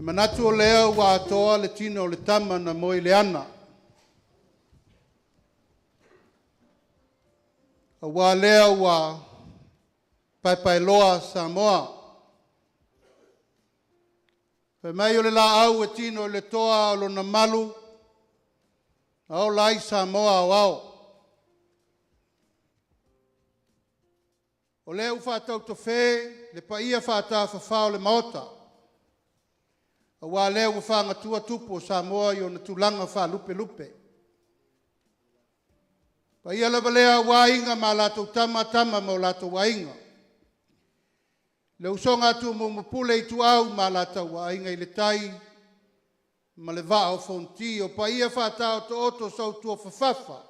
manatu o lea ua atoa le tino o le tama na moe i le ana, aua lea ua paepaeloa Samoa. Fai mai o le laau e tino i le toa o lona malu, na ola ai Samoa aoao. O lea ua faatautofe le paia faatafafao o le Maota, aua o lea ua fagatua tupu o Samoa i ona tulaga faalupelupe. O paia lava lea aua Aiga ma latou Tama, Tama ma o latou Aiga, le usoga a Tumua ma Pule, Ituau ma Alataua, Aiga i le Tai ma le Vaa o Fonoti. O paia faataotooto sautuafafafa,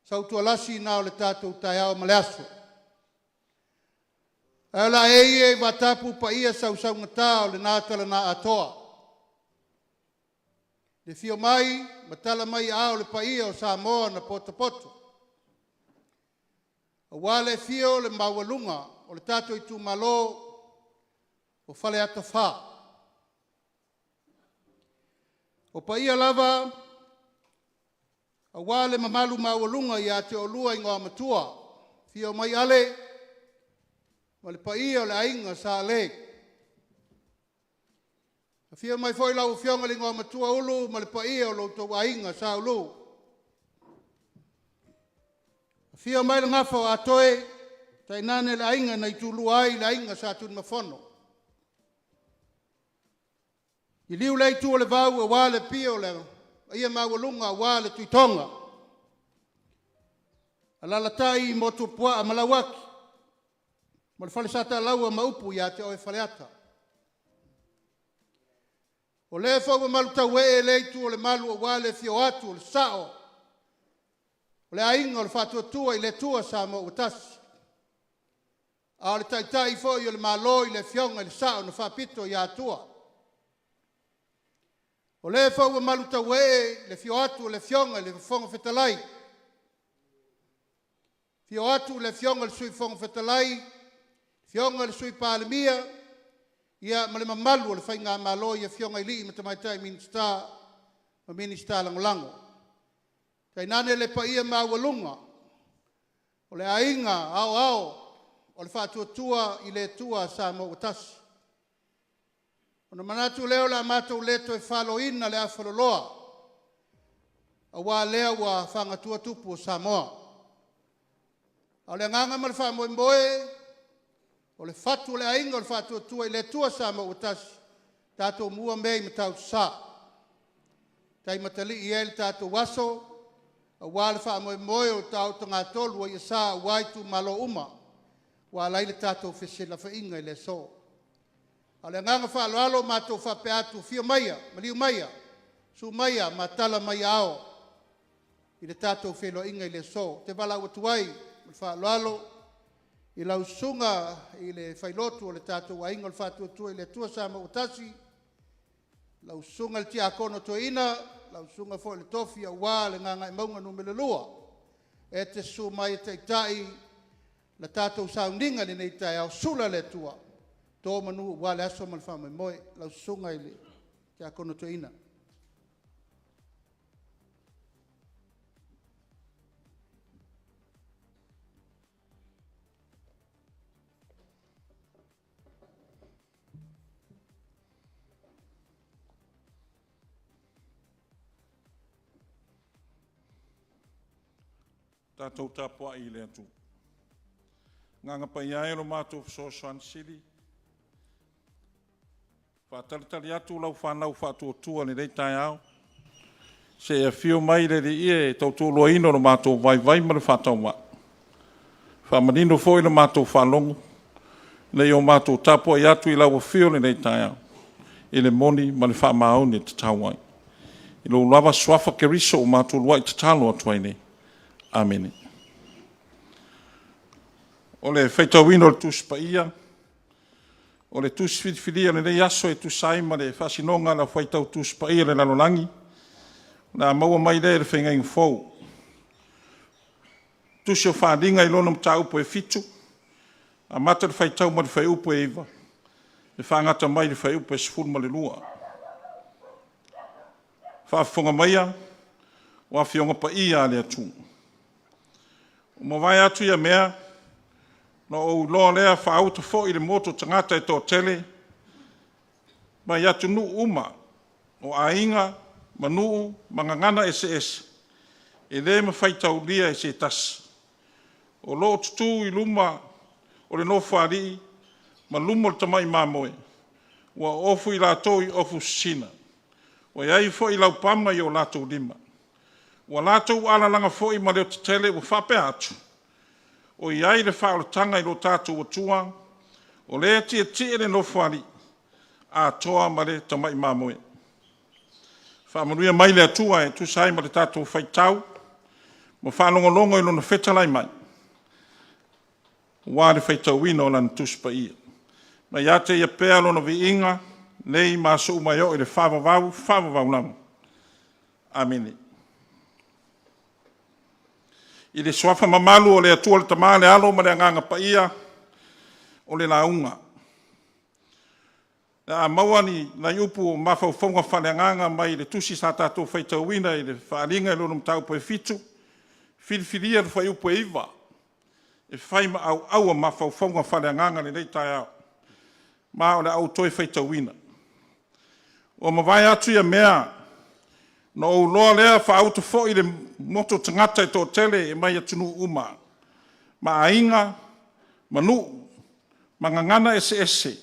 sautualasi na o le tatou taeao ma le aso. Ae o le a ee ia i vatapu paia sausaugata o lena tala na atoa, i le afio mai ma tala mai aao o le paia o Samoa na potopoto, aua le afio o le maualuga o le tatou itumalo o Faleata 4. O paia lava aua le mamalu maualuga ia te oulua Igoamatua, afio mai Ale ma le paia o le Aiga Sa Ale. Afio mai foi lau Afioga i le Igoamatua Ulu ma le paia o lo outou Aiga Sa Ulu. Afio mai le Gafa o Aatoe, tainane le Aiga na Itulua ai le Aiga Sa Tunumafono. Liliu lea itu o le vau aua le afio o le paia maualuga aua le Tuitoga, alaalatai Motuopuaa ma Lauaki ma le Falesatalaua ma upu ia te oe Faleata. O lea foi ua malutauee lea itu o le malu aua le afio atu o le Sao o le Aiga o le Faatuatua i le Atua Samoa ua Tasi, a o le Taitai foi o le Malo i le Afioga i le Sao na Faapito ia Atua. O lea foi ua malutauee le afio atu o le Afioga i le Fofoga Fetalai, afio atu le Afioga i le Sui Fofoga Fetalai, Afioga i le Sui Palemia, ia ma le mamalu o le Faigamalo i Afioga i alii ma tamaitai Minisita ma Minisita Lagolago. Tainane le paia maualuga o le Aiga Aoao o le Faatuatua i le Atua Samoa ua Tasi. Ona manatu lea o le a matou le toe faloina le afaloloa, aua o lea ua fagatua tupu o Samoa. A o le agaga ma le faamoemoe, o le fatu o le Aiga o le Faatuatua i le Atua Samoa ua Tasi, tatou mua mea i Matautusa, e taimatalii ai le tatou aso aua le faamoemoe o le taotogatolu o i'asa aua itumalo uma ua ala ai le tatou fesilafaiga i le aso. A o le agaga faaaloalo matou te faapea atu, afio maia, maliu maia, susu maia ma tala mai aao i le tatou feiloaiga i le aso. Ou te valaau atu ai ma le faaaloalo i lau Susuga i le Failotu o le tatou Aiga o le Faatuatua i le Atua Samoa ua Tasi, lau Susuga i le Tiakono Toeaina, lau Susuga foi i le Tofi aua le Gagaemauga 2, e te susu mai e taitai le tatou sauniga i lenei taeao, sula le Atua, to manu aua le aso ma le faamoemoe. Lau Susuga i le Tiakono Toeaina. Tatou tapuai i le Atua. Agaga Paia e, lo matou fesoasoani sili, faatalitali atu lau fanau faatuatua i lenei taeao, se i afio mai le Alii e tautoaluaina lo matou vaivai ma le faatauvaa. Faamanino foi le matou faalogo, ina ia o matou tapuai atu i lau afio i lenei taeao, i le moni ma le faamaoni e tatau ai. I lou lava Suafa Keriso ua matou uluai tatalo atu ai nei. Amene. O le faitauina o le Tusi Paia, o le Tusi Filifilia o lenei aso e tusa ai ma le faasinoga a le Aufaitau Tusi Paia a le Lalolagi, o le a maua mai lea i le Faiga Fou. Tusi o Faaaliga i lona mataupu e 7, amata le faitau mai le fuaiupu e 9 E faagata mai i le fuaiupu e 12. Faafofoga maia o Afioga Paia a le Atua. Ua mavae atu ia mea, ona ou iloa lea faauta foi le motu o tagata e toatele mai atunuu uma, o aiga ma nuu ma gagana eseese, e le faitaulia e se tasi, o lo o tutu i luma o le Nofoalii ma luma o le Tamai Mamoe, ua ofu i latou i ofu sisina, ua i ai foi laupama i o latou lima. Ua latou alalaga foi ma leotetele ua faapea atu, “O i ai le faaolataga i lo tatou Atua, o lea e tietie i le Nofoalii, atoa ma le Tamai Mamoe.” Faamanuia mai le Atua e tusa ai ma le tatou faitau ma faalogologo i Lona fetalai mai aua le faitauina o Lana Tusi Paia. Ma ia te Ia pea Lona viiga nei ma aso uma e oo i le faavavau, faavavau lava. Amene. I le suafa mamalu o le Atua le Tama le Alo ma le Agaga Paia, o le lauga. O le a maua ni nai upu o mafaufauga faaleagaga mai le tusi sa tatou faitauina i le Faaaliga i lona mataupu e 7, filifilia le fuaiupu e 9 e fai ma auau o mafaufauga faaleagaga i lenei taeao, ma o le a ou toe faitauina. Ua mavae atu ia mea, ona ou iloa lea faauta foi le motu o tagata e toatele mai atunuu uma, ma aiga, ma nuu, ma gagana eseese,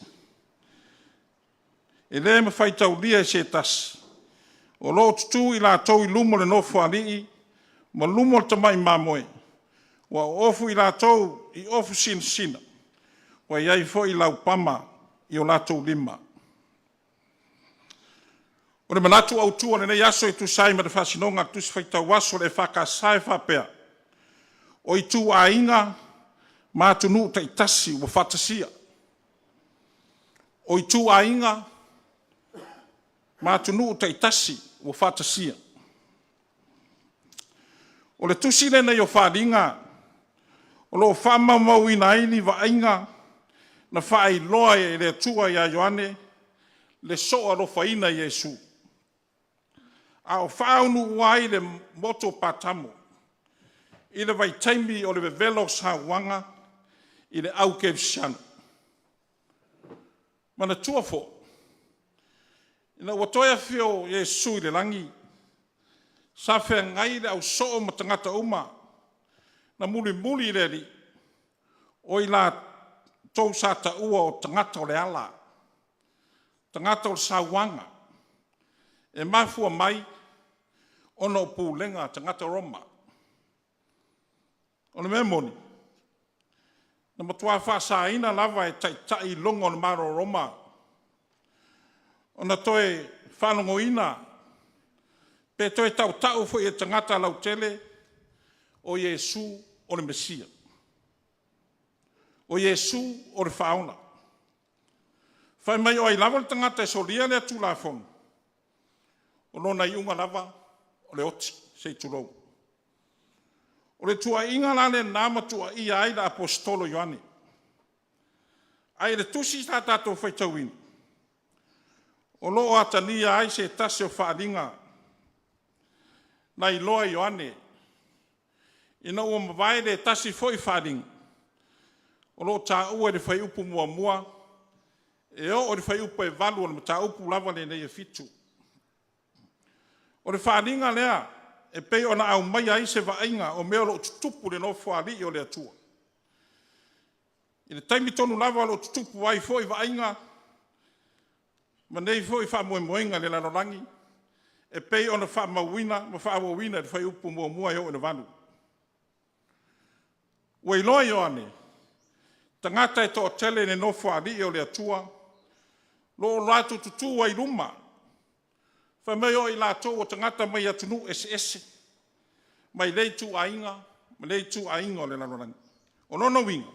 e le faitaulia e se tasi, o lo o tutu i latou i luma o le Nofoalii ma luma o le Tamai Mamoe, ua ofu i latou i ofu sinasina, ua i ai foi laupama i o latou lima. O le manatu autu o lenei aso e tusa ai ma le faasinoga a le Tusi Faitau Aso a le EFKS e faapea, o ituaiga ma atunuu taitasi ua faatasia. O ituaiga ma atunuu taitasi ua faatasia. O le tusi lenei o Faaaliga o lo o faamaumauina ai ni vaaiga na faailoa e le Atua ia Ioane le sooalofaina e Iesu, a o faaunuua ai le motu o Patamo i le vaitaimi o le vevela o sauaga i le au kerisiano. Manatua foi, ina ua toe afio Iesu i le lagi, sa feagai le ausoo ma tagata uma na mulimuli i le Alii, o i latou sa taua o tagata o le ala, tagata o le sauaga, e mafua mai ona o pulega a tagata Roma. O le mea moni, na matua faasaina lava e taitai iloga o le Malo o Roma ona toe faalogoina pe toe tautau foi e tagata lautele o Iesu o le Mesia, o Iesu o le Faaola. Fai mai o ai lava le tagata e solia lea Tulafono, o lona iuga lava o le oti, se i tulou. O le tuuaiga la lena ma tuuaia ai le aposetolo o Ioane. Ae i le tusi sa tatou faitauina, o lo o atagia ai se tasi o faaaliga na iloa e Ioane ina ua mavae lea tasi foi faaaliga o lo o taua i le fuaiupu 1 e oo i le fuaiupu e 8 o le mataupu lava lenei e 7. O le faaaliga lea e pei ona aumaia ai se vaaiga o mea o lo o tutupu i le Nofoalii o le Atua. I le taimi tonu lava o lo o tutupu ai foi vaaiga ma nei foi faamoemoega i le lalolagi e pei ona faamauina ma faaauauina i le fuaiupu 1 e oo i le 8. Ua iloa e Ioane, tagata e toatele i le Nofoalii o le Atua o lo o latou tutu ai i luma, fai mai o i latou o tagata mai atunuu eseese, mai lea ituaiga ma lea ituaiga o le lalolagi. O lona uiga,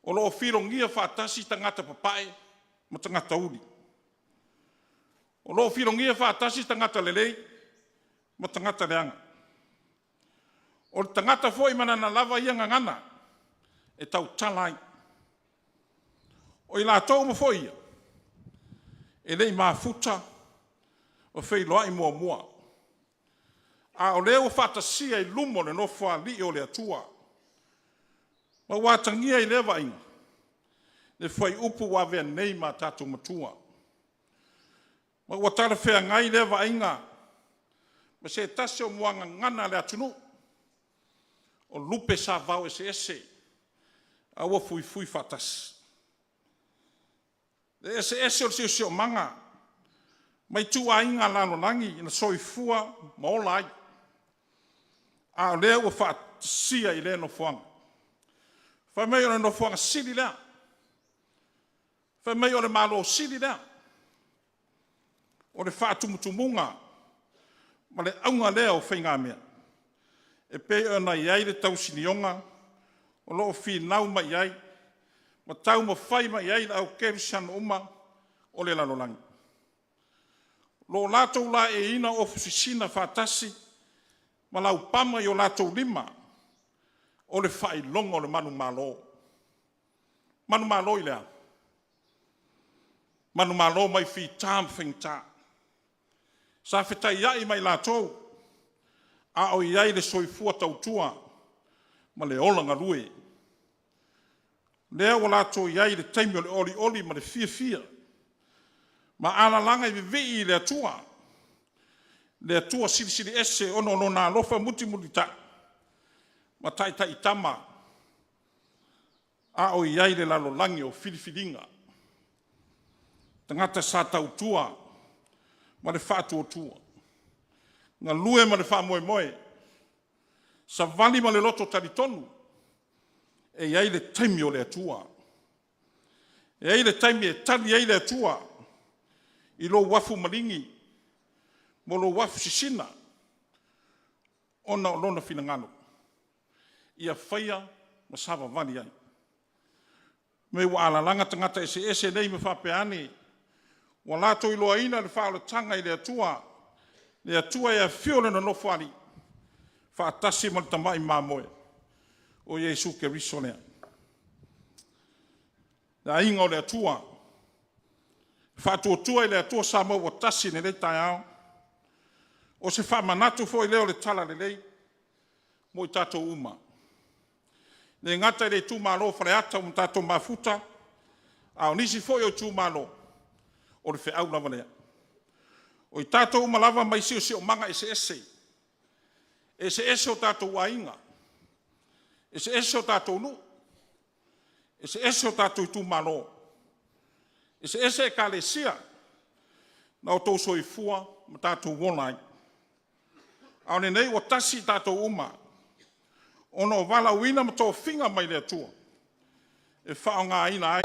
o lo o filogia faatasi tagata papae ma tagata uli. O lo o filogia faatasi tagata lelei ma tagata leaga. O le tagata foi ma lana lava ia gagana e tautala ai. O i latou uma foi ia, e le i mafuta ma feiloai muamua, a o lea ua faatasia i luma o le Nofoalii o le Atua. Ma ua atagia i lea vaaiga le fuaiupu ua avea nei ma tatou matua. Ma ua talafeagai lea vaaiga ma se tasi o muagagana a le atunuu, o lupe sa vaoeseese a ua fuifui faatasi. Le eseese o le siosiomaga ma ituaiga lalolagi na soifua ma ola ai, a o lea ua faatasia i lea nofoaga. Fai mai o le nofoaga sili lea, fai mai o le Malo sili lea, o le faatumutumuga ma le auga lea o faigamea e pei ona i ai le tausinioga o lo o finau mai i ai ma taumafai mai i ai le au kerisiano uma o le lalolagi. O lo o latou laeiina ofu sisina faatasi ma laupama i o latou lima, o le faailoga o le manumalo. Manumalo i le a? Manumalo mai fita ma faigata. Sa fetaiai ma i latou a o i ai le soifua tautua ma le ola galue. Lea ua latou i ai i le taimi o le olioli ma le fiafia ma alalaga i vivii i le Atua, le Atua Silisili Ese ona o Lona alofa mulimulitai ma taitaitama a o i ai le lalolagi o filifiliga. Tagata sa tautua ma le faatuatua, galue ma le faamoemoe, savali ma le loto talitonu, e i ai le taimi o le Atua. E i ai le taimi e tali ai le Atua i lou afu maligi ma lou afu sisina ona o Lona finagalo ia faia ma savavali ai. Mea ua alalaga tagata eseese nei ma faapea ane, ua latou iloaina le faaolataga i le Atua, le Atua e afio i Lona Nofoalii faatasi ma le Tamai Mamoe o Iesu Keriso lea. Le aiga o le Atua, Faatuatua i le Atua Samoa ua Tasi i lenei taeao, o se faamanatu foi lea o le talalelei mo i tatou uma. E le gata i le itumalo o Faleata ua tatou mafuta, a o nisi foi o itumalo, o le feau lava lea. O i tatou uma lava mai siosiomaga eseese, e eseese o tatou aiga, eseese o tatou nuu, eseese o tatou itumalo, eseese Ekalesia na outou soifua ma tatou ola ai. A o lenei ua tasi i tatou uma ona o valaauina ma tofiga mai le Atua e faaaogaina ai.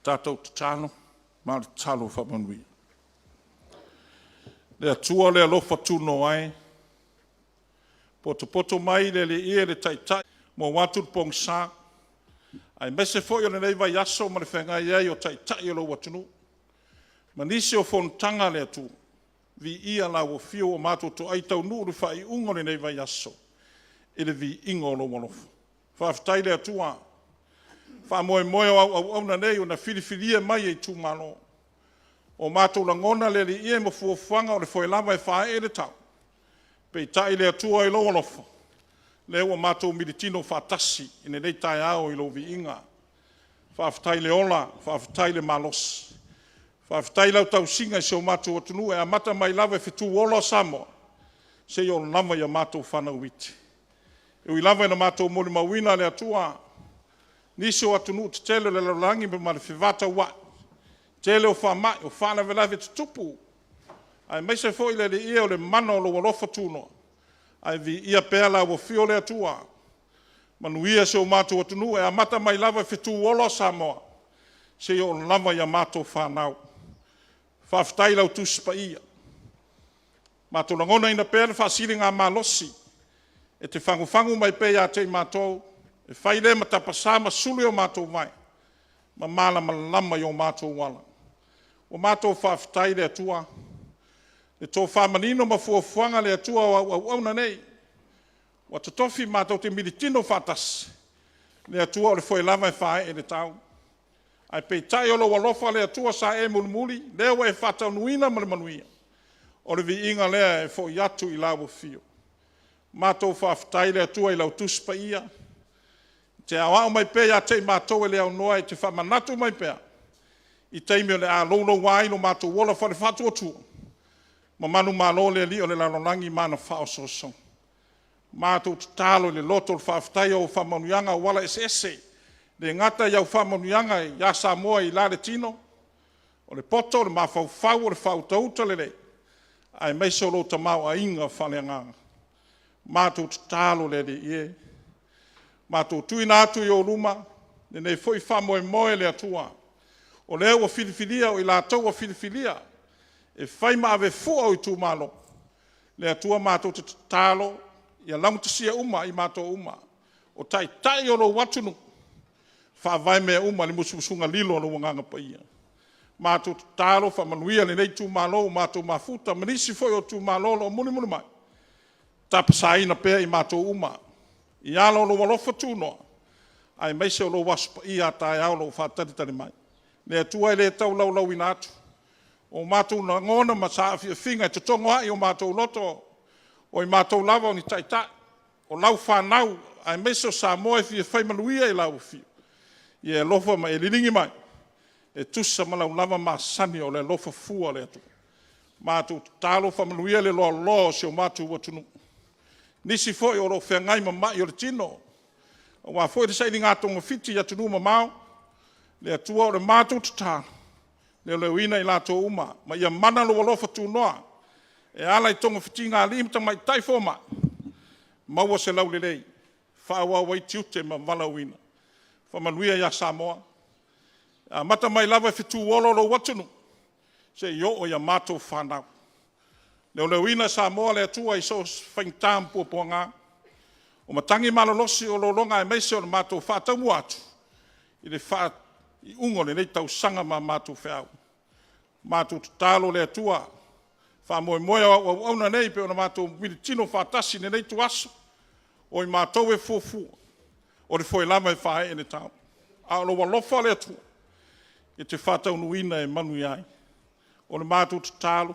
Tatou tatalo ma o le tatalo faamanuia. Le Atua o le alofa tunoa e, potopoto mai le Alii e le Taitai, maua atu le pogisa, aemaise foi o lenei vaiaso ma le feagai ai o Taitai o lou atunuu ma nisi o fonotaga a le atunuu. Viia lau afio ua matou toai taunuu le faaiuga o lenei vaiaso i le viiga o lou alofa. Faafetai i le Atua, faamoemoe o au auauna nei na filifilia mai e itumalo. O matou lagona le Alii e ma fuafuaga o le foe lava e faaee le tau, peitai le Atua i lou alofa, lea ua matou militino faatasi i lenei taeao i lou viiga. Faafetai le ola, faafetai le malosi, faafetai i lau tausiga i si o matou atunuu e amata mai lava i fetu ola o Samoa seia oo lava i a matou fanau iti. E ui lava ina matou molimauina le Atua nisi o atunuu tetele o le lalolagi ma le fevataua'i, tele o faamai, o faalavelave tutupu, aemaise foi le Alii e, o le mana o lou alofa tunoa, ae viia pea lau afio le Atua. Manuia si o matou atunuu e amata mai lava i fetu ola o Samoa seia oo lava i a matou fanau. Faafetai i lau Tusi Paia, matou lagonaina pea le faasiligamalosi e te fagufagu mai pea ia te i matou, e fai lea ma tapasa ma sulu i o matou vae ma malamalama i o matou ala. Ua matou faafetai i le Atua i le tofa manino ma fuafuaga a le Atua o au auauna nei, ua totofi matou te militino faatasi, le Atua o le foe lava e faaee i le tau. Ae peitai o lou alofa le Atua sa e mulimuli, lea ua e faataunuuina ma le manuia, o le viiga lea e foi atu i lau Afio. Matou faafetai le Atua i lau Tusi Paia, e te aoao mai pea ia te i matou e le aunoa, e te faamanatu mai pea i taimi o le a louloua ai lo matou ola faale-faatuatua ma manumalo le alii o le lalolagi ma ana faaosoosoga. Matou tatalo i le loto o le faafetai i au faamanuiaga auala eseese, e le gata i au faamanuiaga ia Samoa i la le tino, o le poto, o le mafaufau, o le faautauta lelei, aemaise o lou tamaoaiga faaleagaga. Matou tatalo le Alii e, matou tuuina atu i ou luma lenei foi faamoemoe le Atua, o lea ua filifilia, o i latou ua filifilia e fai ma avefua o itumalo. Le Atua matou te tatalo ia laugatasia uma i matou uma, o Taitai o lou atunuu, faavae mea uma i le musumusuga lilo a lou Agaga Paia. Matou tatalo faamanuia lenei itumalo ua matou mafuta ma nisi foi o itumalo o lo o mulimuli mai, tapasaina pea i matou uma i ala o lou alofa tunoa, aemaise o lou Aso Paia a taeao o lo o faatalitali mai. Le Atua e le tau laulauina atu, o matou lagona ma saafiafiaga e totogo ai o matou loto, o i matou lava o ni taitai, o lau fanau, aemaise o Samoa e fia fai manuia i lau Afio, ia e alofa ma e liligi mai e tusa ma lau lava masani o le alofa fua o le Atua. Matou tatalo faamanuia le loaloa o si o matou atunuu, nisi foi o lo o feagai ma mai o le tino, aua foi le sailiga togafiti i atunuu mamao. Le Atua, o le matou tatalo, leoleoina i latou uma, ma ia mana lou alofa tunoa e ala i togafitiga a alii ma tamaitai fomai, maua se laulelei e faaauau ai tiute ma valaauina. Faamanuia ia Samoa, e amata mai lava i fetu ola o lou atunuu seia oo ia matou fanau. Leoleoina Samoa e le Atua i so o se faigata ma puapuaga, o matagi malolosi o lologa aemaise o le matou faataumua atu i le faaiuga o lenei tausaga ma a matou feau. Matou tatalo le Atua, faamoemoe o au auauna nei pei ona matou militino faatasi i lenei ituaso, o i matou e fuafua, o le foe lava e faaee i le tau, a o lou alofa le Atua e te faataunuuina e manuia ai. O le matou tatalo,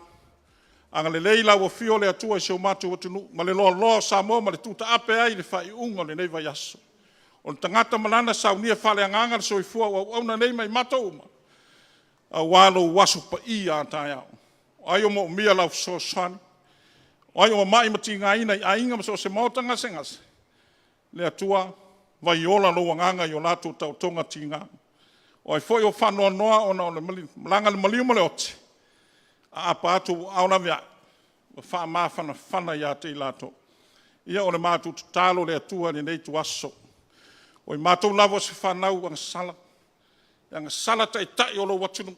agalelei lau Afio le Atua i si o matou atunuu ma le loaloa o Samoa ma le tuutaape ai i le faaiuga o lenei vaiaso. O le tagata ma lana saunia faaleagaga le soifua o auauna nei ma i matou uma, aua lou Aso Paia a taeao. O ai o moomia lau fesoasoani, o ai o mamai ma tigaina i aiga ma so o se maota gasegase, le Atua, vaiola lou agaga i o latou taotoga tiga. O ai foi o faanoanoa ona o le malaga a le maliu ma le oti, aapa atu ou aao laveai ma faamafanafana ia te i latou. Ia o le matou tatalo i le Atua i lenei ituaso, o i matou lava o se fanau agasala, le agasala taitai o lou atunuu.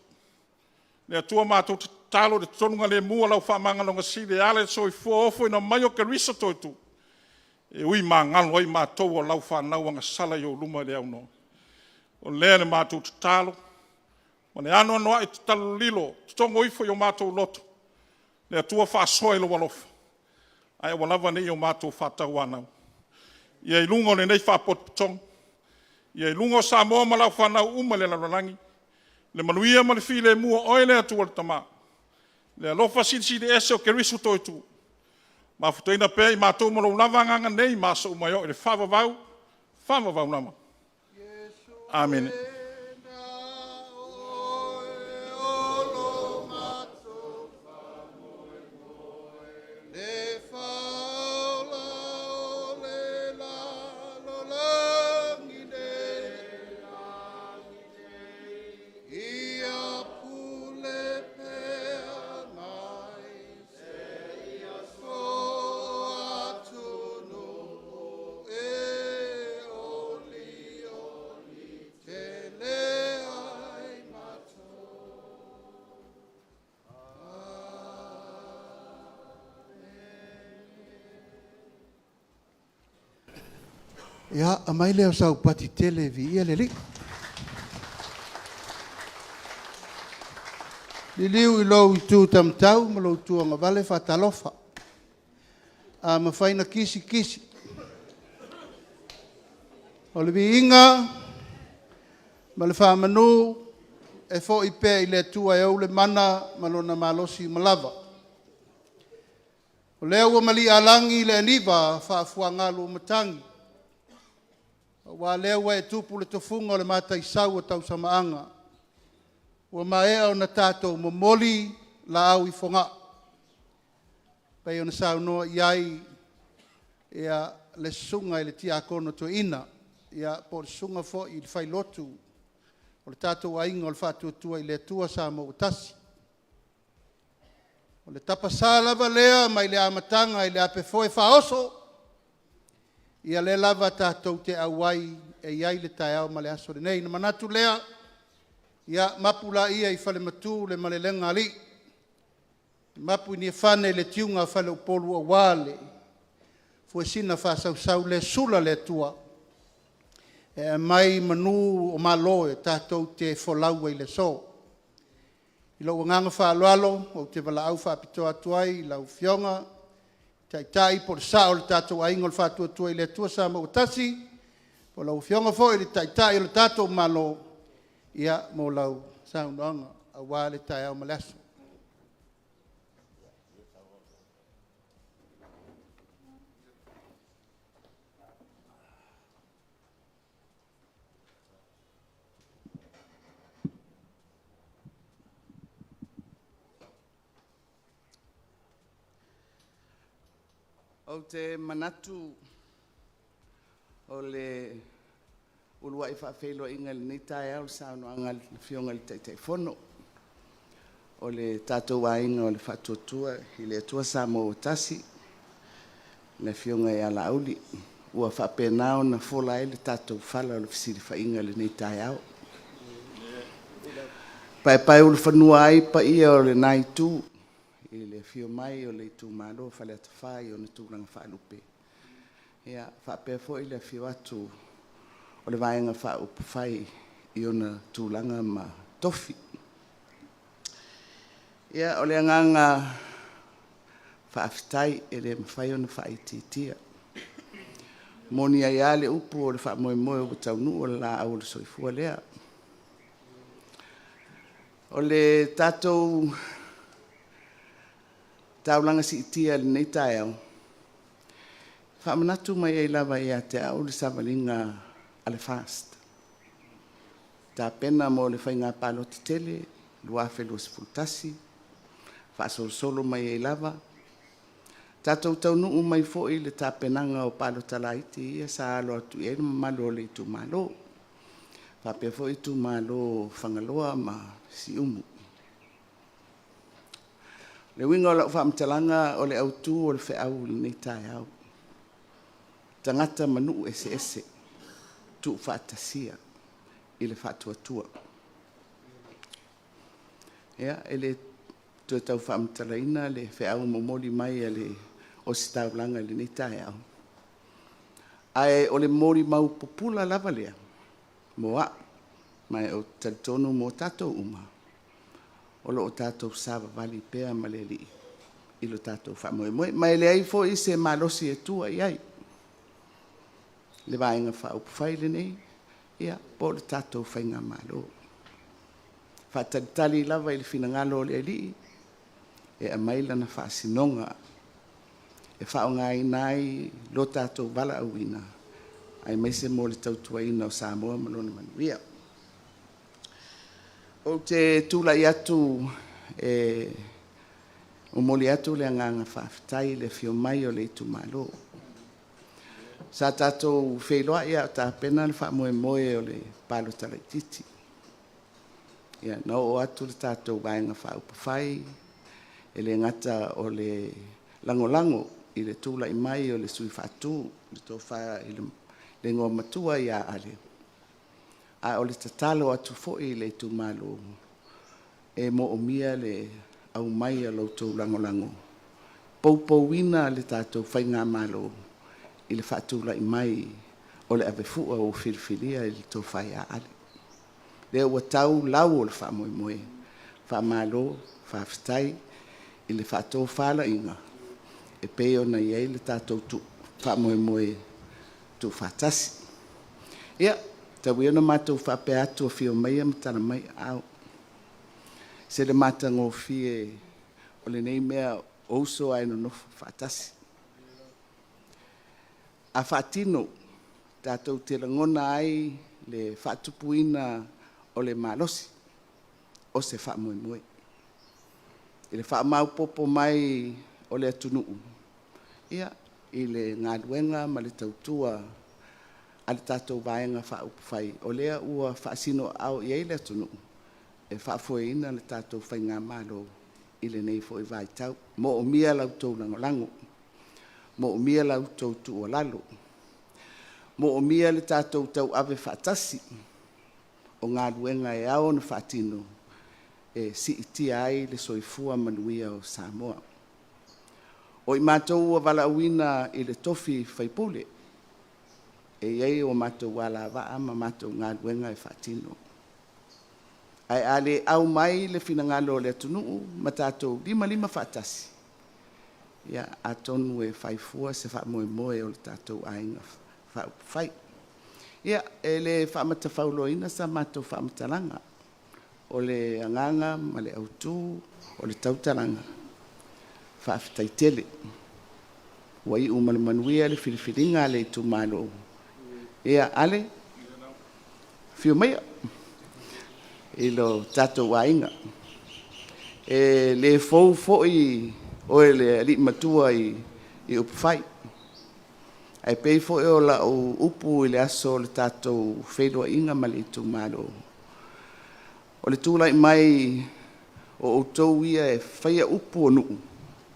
Le Atua matou te tatalo i le totonugalemu o lau faamagaloga sili e ala i le soifua ofoina mai o Keriso toetu, e ui magalo ai matou o lau fanau agasala i ou luma i le aunoa. O lea le matou tatalo ma le anoanoai tatalo lililo, totogo ifo i o matou loto, le Atua faasoa i lou alofa, ae aua lava ne i o matou faatauanau. Ia i luga o lenei Faalapotopotoga, ia i luga o Samoa ma lau fanau uma i le lalolagi, le manuia ma le filemu o oe le Atua le Tama, le alofa Silisili Ese o Keriso toetu, mafutaina pea i matou ma lou lava Agaga nei ma aso uma e oo i le faavavau, faavavau lava. Amene. Ia, aumai lea o sau pati tele e viia le Alii. Liliu i lou itu taumatau ma lou itu agavale, e faatalofa. A mafai ona kisi, kisi. O le viiga ma le faamanu e foi pea i le Atua e ou le mana ma Lona malosi uma lava. O lea ua mali'a lagi le aniva faafuagalu o matagi, aua o lea ua e tupu le tofuga o le Mataisau o Tausamaaga, ua maea ona tatou momoli laau i Fogaa e pei ona saunoa i ai le Susuga i le Tiakono Toeaina, po o le Susuga foi i le Failotu o le tatou Aiga o le Faatuatua i le Atua Samoa ua Tasi. O le tapasa lava lea mai le amataga i le apefoe faaoso, ia lea lava tatou te auai e i ai le taeao ma le aso lenei. Ona manatu lea, ia mapu laia i falematu le malelega a alii, mapu i Niafane le tiuga a faleupolu aua le fuesina faasausau lea e sula le Atua e aumai manu o Malo e tatou te folau ai i le aso. I lou agaga faaaloalo ou te valaau faapitoa atu ai i lau Afioga i le Taitai po o le Sao o le tatou Aiga o le Faatuatua i le Atua Samoa ua Tasi, po o lau Afioga foi i le Taitai o le tatou Malo mo lau saunoaga aua le taeao ma le aso. Ou te manatu o le uluai faafeiloaiga i lenei taeao i le saunoaga a le Afioga i le Taitaifono o le tatou Aiga o le Faatuatua i le Atua Samoa ua Tasi, le Afioga ia Laauli, ua faapena ona fola ai le tatou fala o le fesilafaiga i lenei taeao. E paepaeulufanua ai paia o lena Itu i le afio mai o le itumalo o Faleata 4 i ona tulaga faalupe, faapea foi le afio atu o le Vaega Faaupufai i ona tulaga ma tofi. Ia, o le agaga faafetai e le mafai ona faaitiitia. E moni ai lava le upu o le faamoemoe ua taunuu o le laau o le soifua lea. O le tatou taulaga siitia i lenei taeao, e faamanatu mai ai lava ia te au le savaliga a le FAST, tapena mo le faiga palota tele 2021, faasolosolo mai ai lava. Tatou taunuu mai foi i le tapenaga o palota laiti ia sa alo atu i ai le mamalu o le itumalo, faapea foi itumalo o Fagaloa ma Siumu. O le uiga o lau faamatalaga o le autu o le feau i lenei taeao, tagata ma nuu eseese, tuufaatasia i le faatuatua. Ia, e le toe tau faamatalaina le feau momoli mai a le Ositaulaga i lenei taeao, ae o le molimau pupula lava lea mo au, ma ou te talitonu mo tatou uma, o lo o tatou savavali pea ma le Alii i lo tatou faamoemoe. Ma e leai foi se malosi e tua i ai le Vaega Faaupufai lenei po o le tatou faigamalo. E faatalitali lava i le finagalo o le Alii e aumai lana faasinoga e faaaogaina ai lo tatou valaauina aemaise mo le tautuaina o Samoa ma lona manuia. Ou te tulai atu e momoli atu le agaga faafetai i le afio mai o le itumalo. Sa tatou feiloai a o tapena le faamoemoe o le palota laitiiti. Na oo atu le tatou Vaega Faaupufai, e le gata o le lagolago i le tulai mai o le sui faatu, le Tofa i le Igoamatua ia Ale, a o le tatalo atu foi i le itumalo, e moomia le aumai o la outou lagolago, poupouina le tatou faigamalo i le faatulai mai o le avefua ua filifilia i le Tofa ia Ale. Lea ua tau lau o le faamoemoe, faamalo faafetai i le faatofalaiga e pei ona i ai le tatou faamoemoe tuufaatasi. Ia, tau ia ina matou faapea atu, afio maia ma tala mai aao. E ese le matagofie o lenei mea o uso ae nonofo faatasi. A faatino, tatou te lagona ai le faatupuina o le malosi o se faamoemoe. I le faamaopoopo mai o le atunuu i le galuega ma le tautua a le tatou Vaega Faaupufai, o lea ua faasinoaao i ai le atunuu e faafoeina le tatou faigamalo i lenei foi vaitau. E moomia la outou lagolago, moomia la outou tuualalo, moomia le tatou tauave faatasi o galuega e ao ona faatino e siitia ai le soifua manuia o Samoa. O i matou ua valaauina i le tofi sui usufono, e i ai o matou alavaa ma matou galuega e faatino. Ae a le aumai le finagalo o le atunuu ma tatou limalima faatasi, ia atonu e fai fua se faamoemoe o le tatou aiga faaupufai. Ia, e le faamatafauloaina sa matou faamatalaga, o le agaga ma le autu o le tautalaga, faafetai tele. Ua iu ma le manuia le filifiliga a le itumalo. Ia, Ale, afio maia i lo tatou aiga. E le fou foi oe le alii matua i upufai, ae pei foi o lau upu i le aso o le tatou feiloaiga ma le itumalo, o le tulai mai o outou ia e faia upu o nuu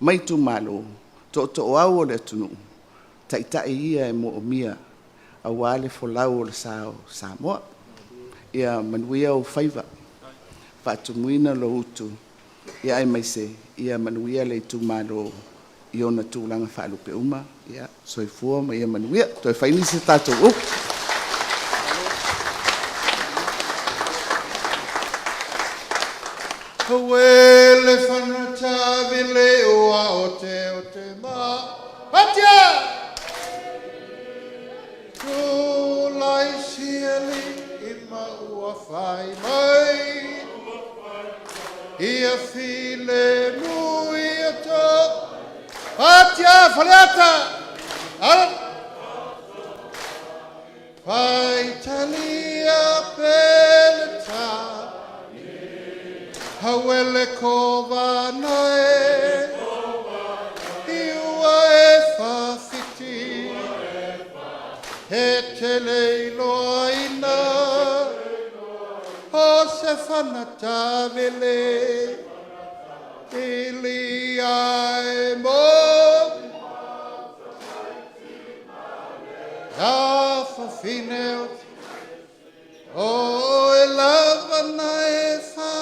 ma itumalo, tootooau o le atunuu, o taitai ia e moomia aua le folau o le sa o Samoa. Ia manuia ou faiva, faatumuina lou utu, aemaise ia manuia le itumalo i ona tulaga faalupe uma. Soifua ma ia manuia. Toe fai nisi a tatou upu. Auē le fana tavili ua oteote ma Atia! Tulai sialii ma ua fai mai ia filemu ia to Atia Faleata! Ala! Faitalia Peleta Hauele kovana e I ua e fawhiti He tele iloaina O se fana tavili Ili ae mo La fafine o o e lava na e fa.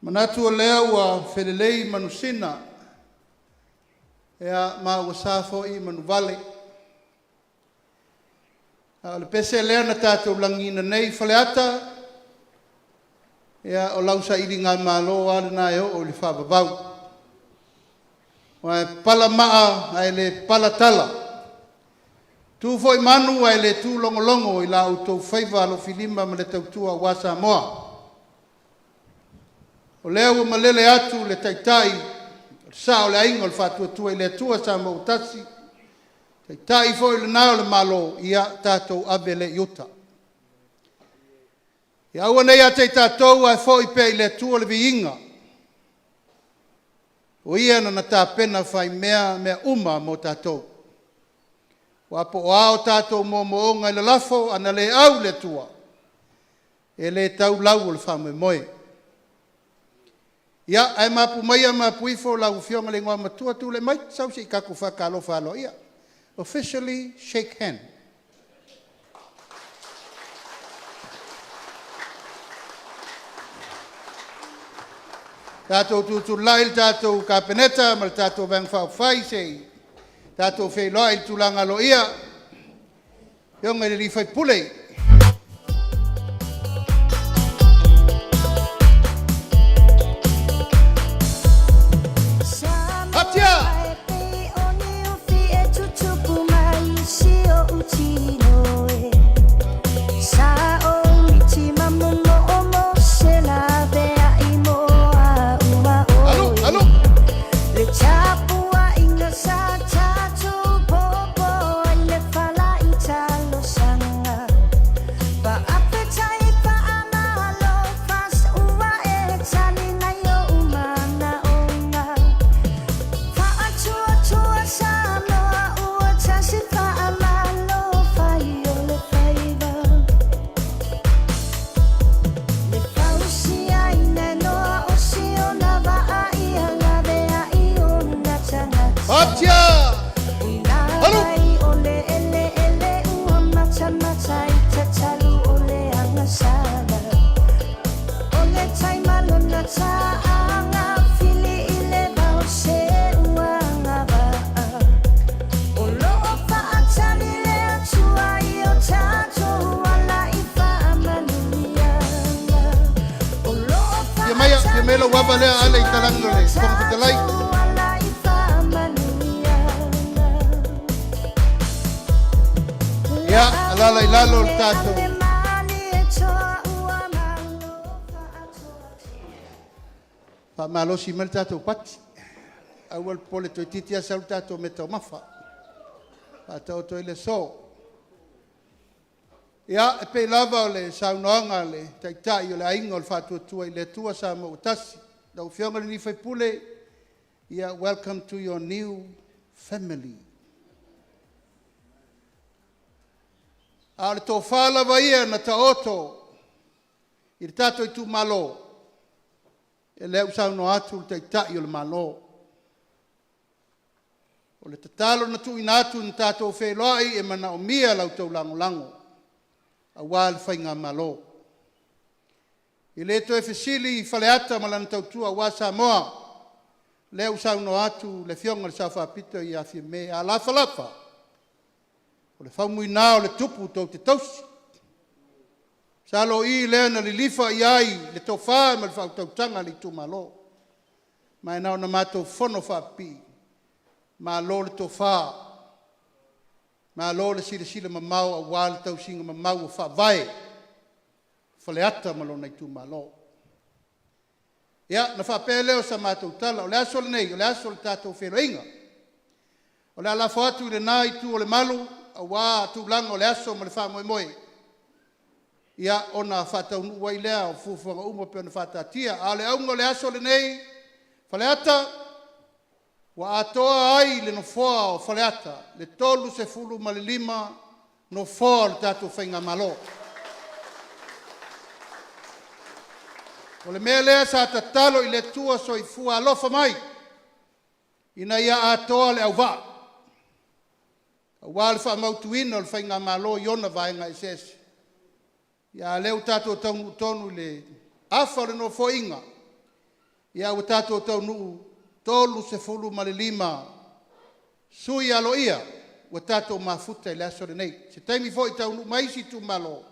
Manatu o lea ua felelei manusina, ia ma ua sa foi manuvale. A o le pese lea na tatou lagiina nei Faleata, ia o lau sailigamalo lava lena e oo i le faavavau, aua e pala maa ae le pala tala, e tu foi manu ae le tu logologo i la outou faiva alofilima ma le tautua aua Samoa. O lea ua malele atu le Taitai, o le Sao o le Aiga o le Faatuatua i le Atua Samoa ua Tasi, Taitai foi lena o le Malo, ia tatou ave lea i uta. Ia aua ne i ia te i tatou ae foi pea i le Atua le viiga, o Ia na tapena faimea mea uma mo tatou. Aua po o a tatou moomooga i lalafo, ana le au le Atua, e le tau lau o le faamoemoe. Ia, ae mapu maia mapu ifo lau Afioga i le Igoamatua, tulai mai, sau se i tatou faatalofa aloaia. Officially shake hand. Tatou tutulai le tatou Kapeneta ma le tatou Vaega Faaupufai se i tatou feiloai i le tulaga aloaia. Le Afioga i le sui usufono. Atia! Alu, alu! Atia! Alu! Fia mai, fia mai lau ava lea ale i talagi o le Fofoga Fetalai. Ia, alala i lalo le tatou faamalosi mai le tatou pati. Aua le popole toeitiiti lava sau le tatou meataumafa. Faataoto ai le aso. Ia, e pei lava o le saunoaga a le Taitai o le Aiga o le Faatuatua i le Atua Samoa ua Tasi. Lau Afioga i le sui usufono, ia welcome to your new family. A o le tofa lava ia na taoto i le tatou itumalo, ia lea ua saunoa atu le Taitai o le Malo. O le tatalo na tuuina atu na tatou feiloai e manaomia la outou lagolago aua le Faigamalo. E le toe fesili Faleata ma lana tautua aua Samoa, lea ua saunoa atu le Afioga i le Sao Faapito ia Fiame, a lafa lafa, o le faumuina o le Tupu tou te tausi. Masalo o i lea na lilifa i ai le tofa ma le faautautaga a le itumalo. Ma e na ona matou fonofaapipii, malo le tofa, malo le silasila mamao aua le tausiga mamau o Faavae o Faleata ma lona itumalo. Ia, ona faapea lea o sa matou tala, o le aso lenei, o le aso o le tatou feiloaiga. O le a lafo atu i lena Itu o le Malu aua tulaga o le aso ma le faamoemoe, ia ona faataunuu ai lea o fuafuaga uma pei ona faataatia. A o le auga o le aso lenei Faleata, ua atoa ai le Nofoa o Faleata, le 35 Nofoa o le tatou Faigamalo. O le mea lea sa tatalo i le Atua soifua alofa mai ina ia atoa le auvaa aua le faamautuina o le Faigamalo i ona vaega eseese. Ia, a o lea ua tatou taunuu tonu i le afa o le Nofoaiga. Ia ua tatou taunuu 35 sui aloaia ua tatou mafuta i le aso lenei. Se taimi foi taunuu mai isi itumalo,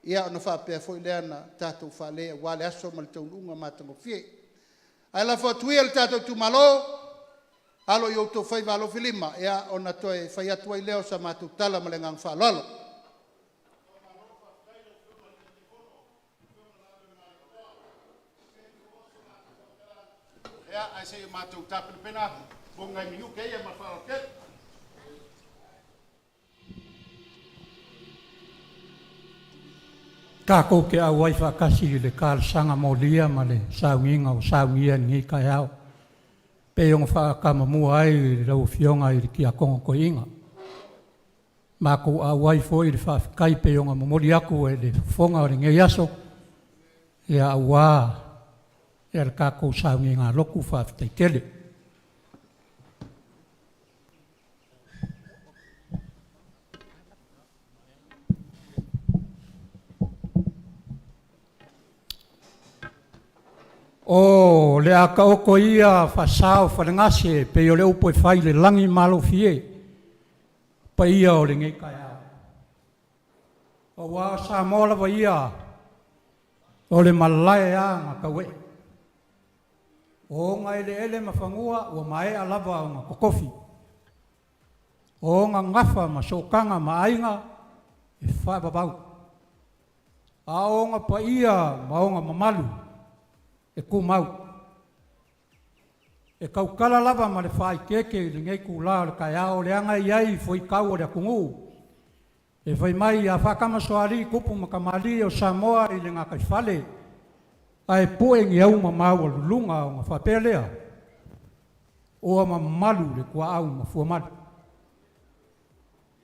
ia ona faapea foi lea ona tatou fale aua le aso ma le taunuuga matagofie. Ae lafo atu ia i le tatou itumalo, alo i o outou faiva alofilima ona toe fai atu ai lea o sa matou tala ma le agaga faaaloalo. Ia, ae se i matou tapenapena mo ni nai minute ia ma le faaaloalo tele. Tatou te auai faatasi i le talosaga molia ma le sauniga ua saunia i lenei taeao, pei ona faatamamua ai i lau Afioga i le Tiakono Toeaina. Matou auai foi i le faafetai pei ona momoli atu e le fofoga o lenei aso, ia aua le tatou sauniga lotu faafetai tele. O le a taoto ia faasa o falegase pei o le upu e fai i le lagi malofie, paia o lenei taeao. Aua o Samoa lava ia, o le malae lava na tauee. O ona eleele ma fanua ua maea lava ona totofi. O ona gafa ma sootaga ma aiga, e faavavau. A o ona paia ma ona mamalu, e tumau. E tautala lava ma le faaeteete i lenei itula o le taeao, leaga e i ai fuaitau a le atunuu e fai mai a faatamasoalii tupu ma tamalii o Samoa i le gataifale, ae pue ni auma maualuluga ona faapea lea, ua mamalu le tuaau ma fuamalu.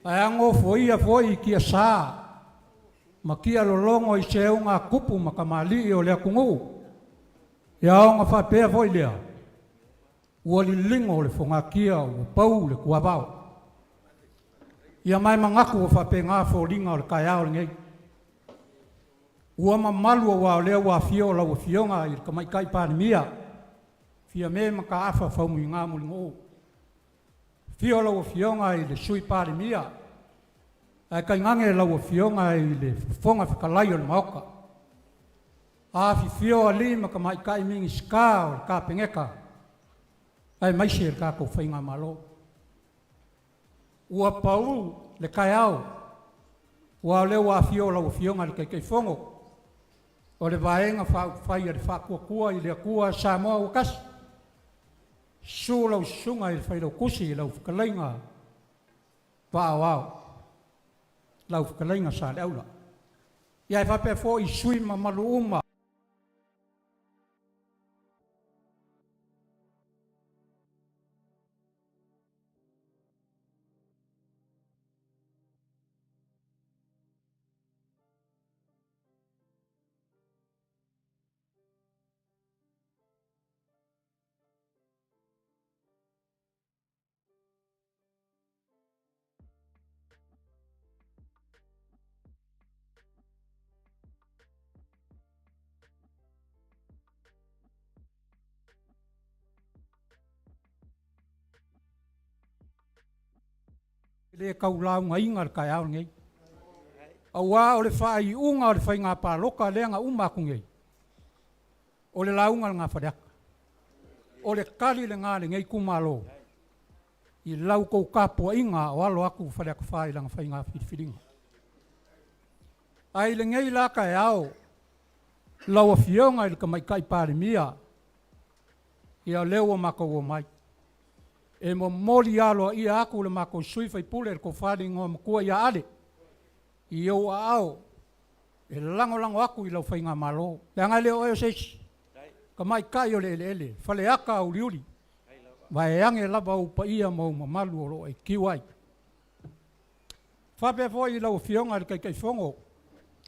Ae a nofoia foi tiasa ma tialologo i seuga a tupu ma tamalii o le atunuu, ia ona faapea foi lea, ua liligo le fogatia ua pau le tuavao. Ia ma e manatu ua faapena foliga o le taeao lenei. Ua mamalu aua o lea ua afio lau Afioga i le Tamaitai Palemia, Fiame Mataafa Faumuina Mulinuu. Afio lau Afioga i le Sui Palemia, ae tainane lau Afioga i le Fofoga Fetalai o le Maota. Afifio alii ma tamaitai Minisita o le Kapeneta, aemaise le tatou Faigamalo. Ua pau le taeao, aua o lea ua afio lau Afioga i le Taitaifono o le Vaega Faaupufai a le Faatuatua i le Atua Samoa ua Tasi, susu lau Susuga i le Failautusi, lau Fetalaiga Vaa o Ao, lau Fetalaiga Saleaula. Ia ae faapea foi sui usufono mamalu uma. E le tau laugaina le taeao lenei, aua o le faaiuga o le faiga palota lea na uma atu nei, o le lauga lena a Faleata. O le tali lena a lenei itumalo i la outou tapuaiga a o alo atu Faleata 4 i lana faiga filifiliga. Ae i lenei la taeao, lau Afioga i le Tamaitai Palemia, ia o lea ua matou omai e momoli aloaia atu le matou sui usufono le Tofa i le Igoamatua ia Ale i ou aao e lagolago atu i lau faigamalo, leaga e le o oe o se isi, tamaitai o le eleele, Faleata uliuli, vaeane lava ou paia ma ou mamalu o lo o e tiu ai. Faapea foi i lau Afioga i le Taitaifono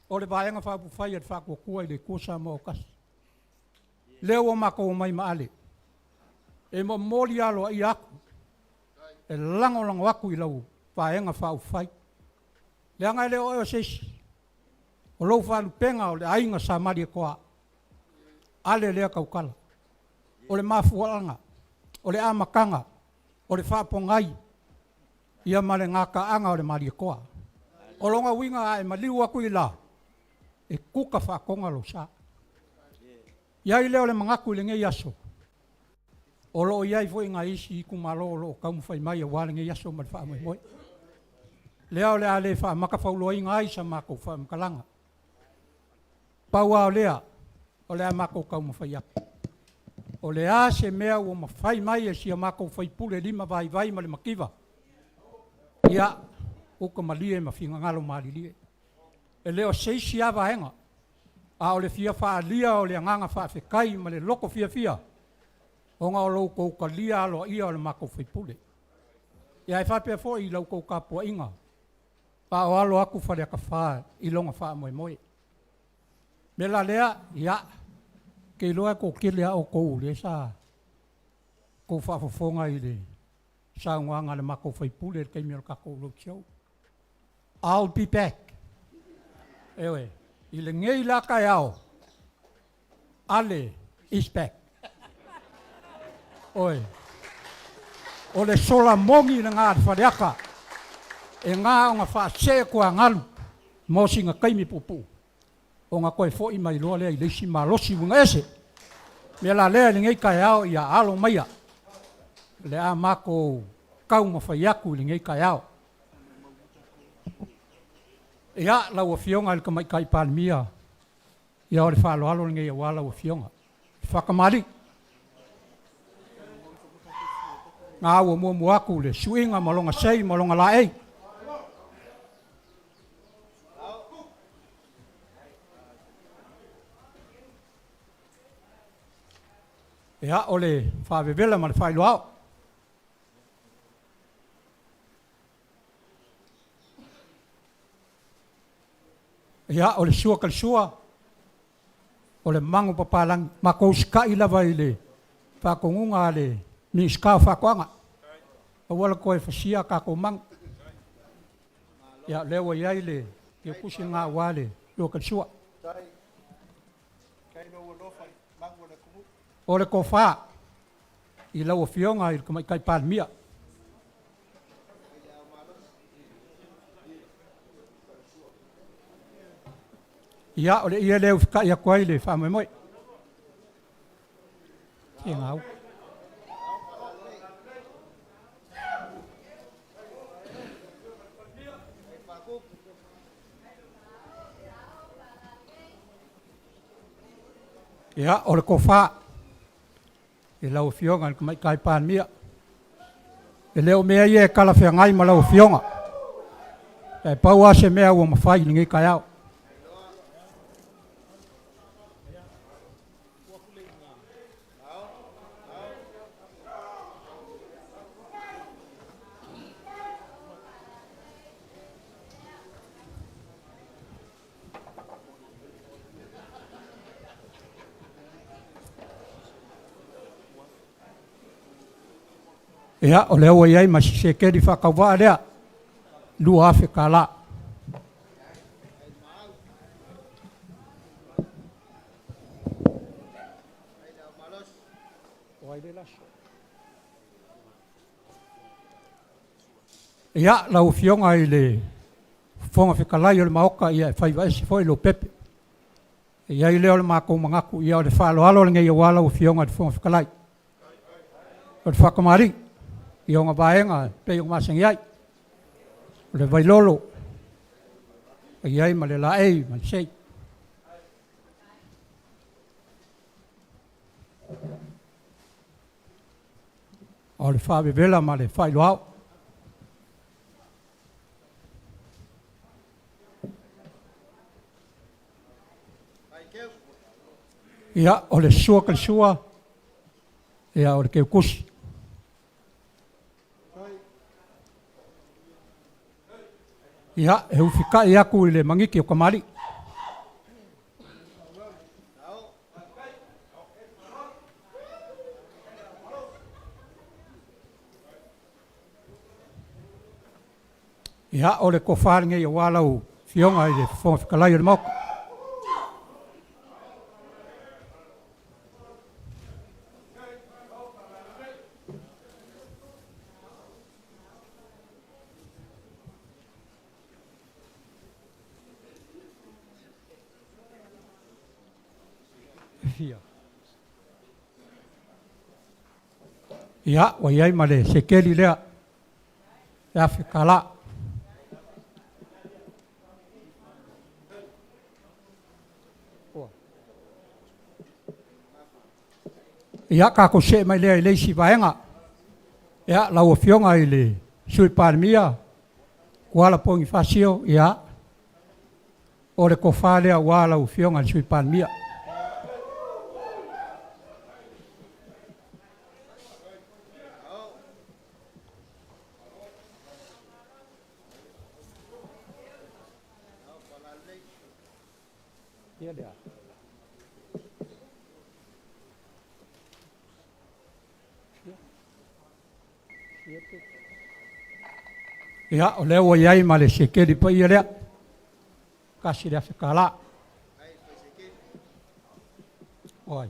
o le Vaega Faaupufai a le Faatuatua i le Atua Samoa ua Tasi, lea ua matou omai ma Ale e momoli aloaia atu, e lagolago atu i lau Vaega Faaupufai, leaga e le o oe o se isi, o lou faalupega o le aiga Sa Malietoa, Ale lea tautala. O le mafuaaga, o le amataga, o le faapogai, ia ma le gataaga o le Malietoa. O lona uiga a e maliu atu i le la, e kuka faatoga lou sa. I ai lea o le manatu i lenei aso, o lo o i ai foi nai isi itumalo o lo o taumafai mai aua lenei aso ma le faamoemoe. Lea o le a le faamatafauloaina ai sa matou faamatalaga. Pau lava o lea, o le a matou taumafai atu. O le a se mea ua mafai mai e si a matou sui usufono limavaivai ma le mativa, ia, uta malie ma finagalo malilie. E le o se isi lava vaega, a o le fia faaalia o le agaga faafetai ma le loto fiafia, ona o lo outou talia aloaia o le matou sui usufono. Ae faapea foi i la outou tapuaiga a o alo atu Faleata 4 i lona faamoemoe. O le mea la lea, ia, ou te iloa e toatele lava outou o lea sa outou faafofoga i le saunoaga a le matou sui usufono i le taimi o le tatou road show. I'll be back. Ioe, i lenei la taeao, Ale is back. Oi, o le sola moni lena a le Faleata, e na ona faasee tuagalu mo sina taimi puupuu, ona toe foi mai loa lea i le isi malosi uiga ese. O le mea la lea i lenei taeao, ia alo maia, o le a matou taumafai atu i lenei taeao. Ia, lau Afioga i le Tamaitai Palemia, ia o le faaaloalo lenei aua lau Afioga. Faatamalii, na ua muamua atu le suiga ma lona sei ma lona laei. Ia, o le faavevela ma le faailoao. Ia, o le sua talisua, o le manupapalagi, matou usitai lava i le faatonuga a le Minisita o Faatoaga, aua le toe fasia a tatou manu. Ia, o lea ua i ai le tusi lena aua le lua talisua. O le tofa i lau Afioga i le Tamaitai Palemia. Ia, o le ie lea e usitai atu ai le faamoemoe. Se gau. Ia, o le tofa i lau Afioga i le Tamaitai Palemia, e le o mea ia e talafeagai ma lau Afioga, ae pau lava se mea ua mafai i lenei taeao. Ia, o lea ua i ai ma si sekeli faatauvaa lea, $2,000. Ia, lau Afioga i le Fofoga Fetalai o le Maota, ia e faiva ese foi Lopepe. E i ai lea o le matou manatu, ia o le faaaloalo lenei aua lau Afioga i le Fofoga Fetalai. O le faatamalii i ona vaega e pei ona masani ai, o le Vailolo, e i ai ma le laei ma le sei. O le faavevela ma le faailoao. Ia, o le sua talisua, ia o le teutusi. Ia, e ufitai atu i le magiti o tamalii. Ia, o le tofa lenei aua lau Afioga i le Fofoga Fetalai o le Maota. Fiafia. Ia, ua i ai ma le sekeli lea, e $1,000. Ia, tatou see mai lea i le isi vaega. Ia, lau Afioga i le Sui Palemia, Tuala Ponifasio, ia, o le tofa lea aua lau Afioga i le Sui Palemia. Ia, o lea ua i ai ma le sekeli paia lea, $1,000. Oi.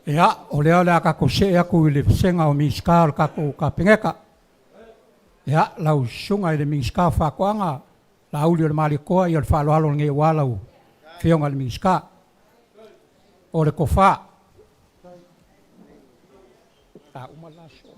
Ia, o lea o le a tatou see atu i le vasega o Minisita o le tatou Kapeneta. Ia, lau Susuga i le Minisita o Faatoaga, Laauli o le Malietoa, ia o le faaaloalo lenei aua lau Afioga i le Minisita. O le tofa. A uma la so.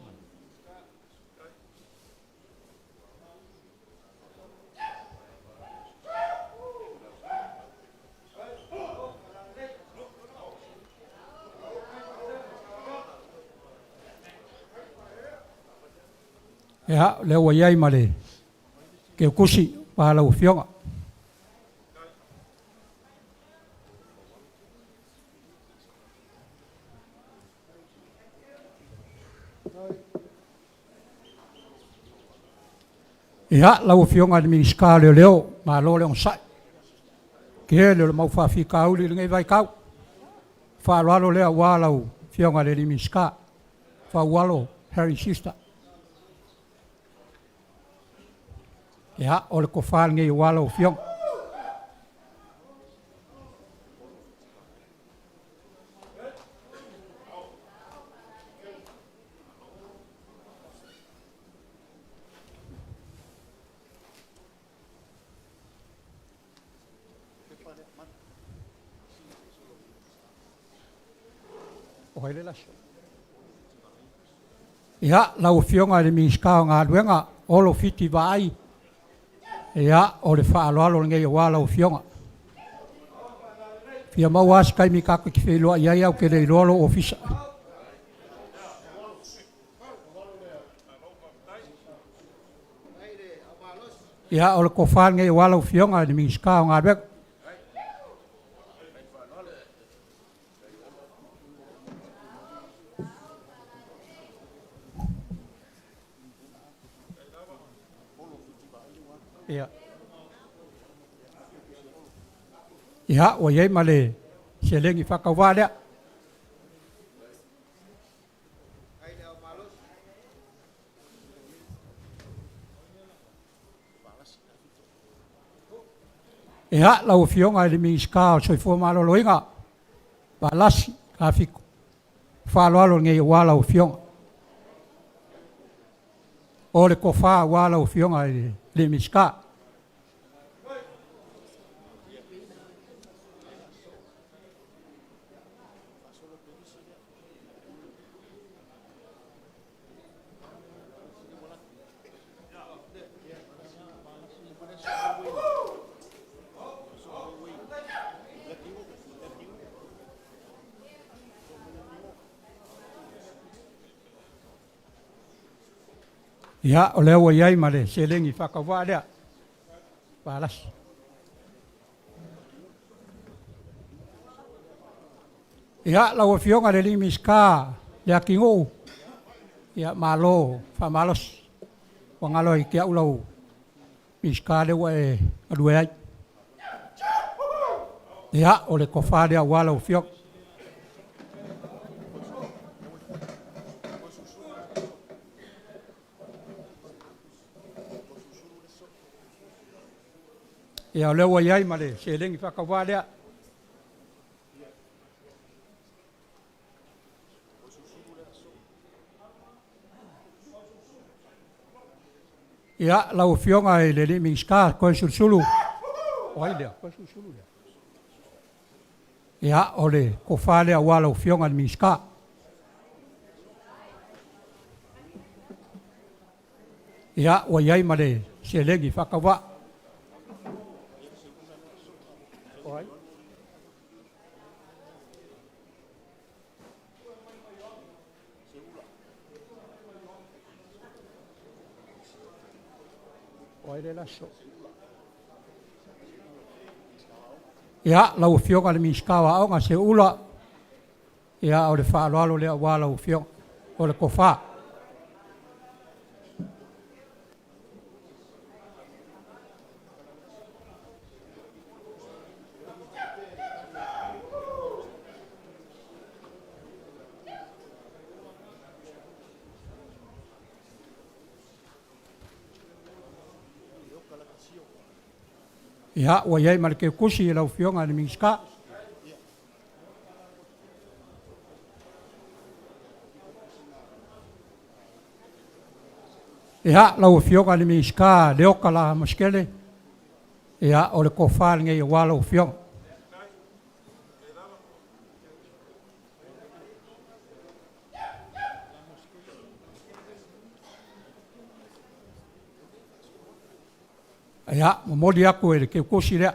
Ia, o lea ua i ai ma le keukusi pa lau Afioga. Ia, lau Afioga i le Minisita o Leoleo, malo le onosai. Tele o le mau faafitauli i lenei vaitau. Faaaloalo lea aua lau Afioga i le Minisita, Faualo Harry Sister. Ia, o le tofa lenei aua lau Afioga. Ia, lau Afioga i le Minisita o Galuega, Olo Fiti Vaai, ia, o le faaaloalo lenei aua lau Afioga. Fia maua lava se taimi tatou te feiloai ai ae ou te le iloa lou ofisa. Ia, o le tofa lenei aua lau Afioga i le Minisita o Galuega. Ia, ia ua i ai ma le seleni faatauvaa lea. Ia, lau Afioga i le Minisita o le Soifua Maloloina, Valasi Tafitu, faaaloalo lenei aua lau Afioga. O le tofa aua lau Afioga i le Minisita. Ia, o lea ua i ai ma le seleni faatauvaa lea, Valasi. Ia, lau Afioga i le Minisita Leatinuu, ia malo faamalosi. Ua galo ia te au lau Minisita lea ua e galue ai. Ia, o le tofa lea aua lau Afioga. Ia, o lea ua i ai ma le seleni faatauvaa lea. Ia, lau Afioga i le alii Minisita, Toeolesulusulu, o ai lea? Toeolesulusulu lea? Ia, o le tofa lea aua lau Afioga i le Minisita. Ia, ua i ai ma le seleni faatauvaa. O ai? O ai le aso? Ia, lau Afioga i le Minisita o Aoga, Seuula, ia, o le faaaloalo lea aua lau Afioga, o le tofa. Ia, ua i ai ma le keukusi i lau Afioga i le Minisita. Ia, lau Afioga i le Minisita Leota Lamositele, ia, o le tofa lenei aua lau Afioga. Ia, momoli atu e le keukusi lea.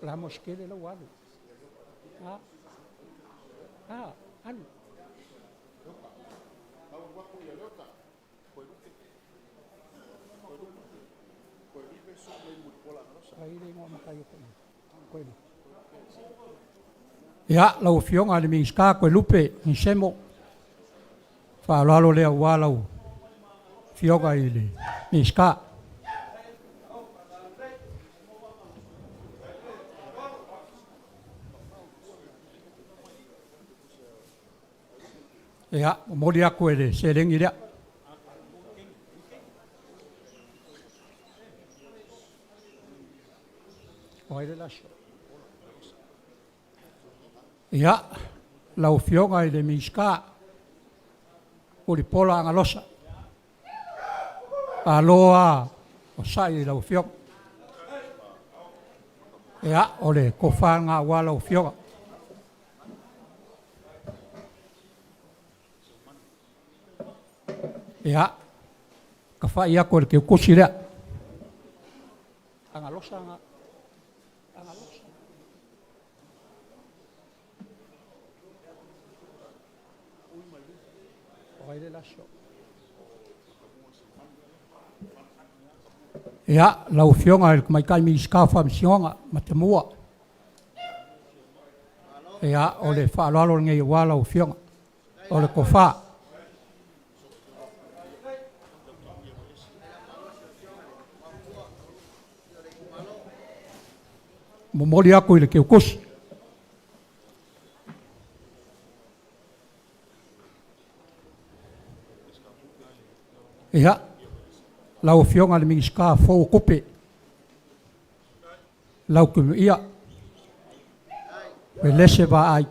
Lamositele la ua alu. Ah, ah, alu. Ia, lau Afioga i le Minisita Toelupe Misemo, faaaloalo lea aua lau Afioga i le Minisita. Ia, momoli atu e le seleni lea. O ai le aso? Ia, lau Afioga i le Minisita, Mulipola Anarosa, malo lava onosai i lau Afioga. Ia, o le tofa lena aua lau Afioga. Ia, tafai atu e le teutusi lea. Agalosa na. Agalosa. O ai le laso? Ia, lau Afioga i le Tamaitai Minisita o Faamasinoga, Matamua. Ia, o le faaaloalo lenei aua lau Afioga. O le tofa. Momoli atu i le teutusi. Ia, lau Afioga i le Minisita fou o Tupe, Lautimuia, Uelese Vaai,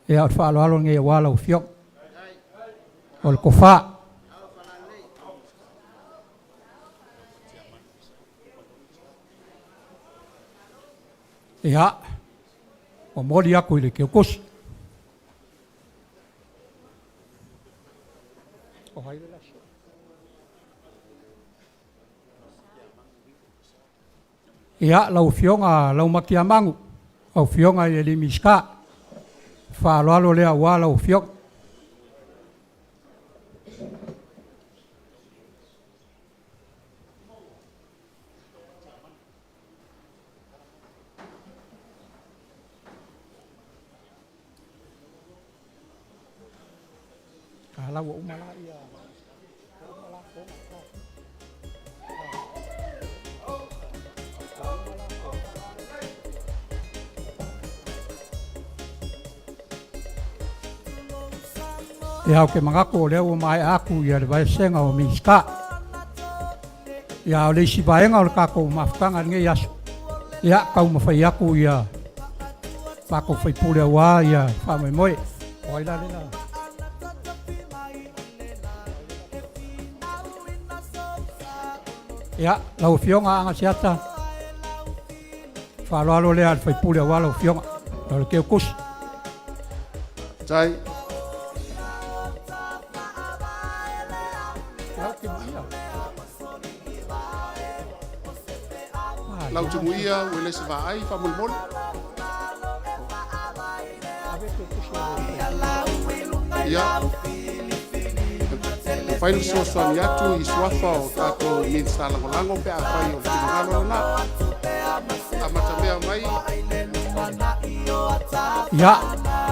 ia o le faaaloalo lenei aua lau Afioga. O le tofa. Ia, momoli atu i le teutusi. O ai le laso? Ia, lau Afioga Laumatia Magu, lau Afioga i le Minisita, faaaloalo lea aua lau Afioga. A la ua uma la ia. Ia, ou te manatu o lea ua maea atu ia le vaesega o Minisita. Ia, o le isi vaega o le tatou mafutaga i lenei aso, ia, taumafai atu ia matou faipule aua ia faamoemoe. O ai la le la? Ia, lau Afioga Agaseata, faaaloalo lea a le faipule aua lau Afioga, o le Keukusi. Tai. Lau Timuia, ua le se vaai faamolemole. Ia, mafai ona fesoasoani atu i suafa o tatou Minisita Lagolago pe afai o le finagalo lena. Amatamea mai. Ia,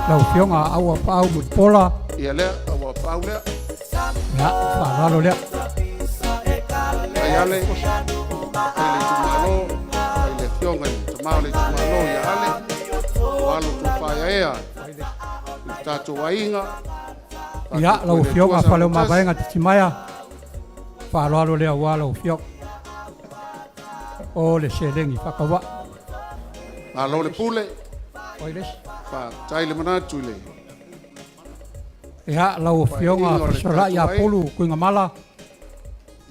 lau Afioga Aua Paau Mulipola. Ia lea, Aua Paau lea. Ia, faaaloalo lea. Fai ale, fai le itumalo, fai le afioga i le tama o le itumalo ia Ale, o alo tou faaeaea i le tatou aiga. Ia, lau Afioga Faleomavaega Titimaea, faaaloalo lea aua lau Afioga. O le seleni faatauvaa. Malo le pule, O ai le isi? faafetai le manatu i le Ia, lau Afioga paeaiga o le Fesolai tatou aiga. Apulu Tuigamala,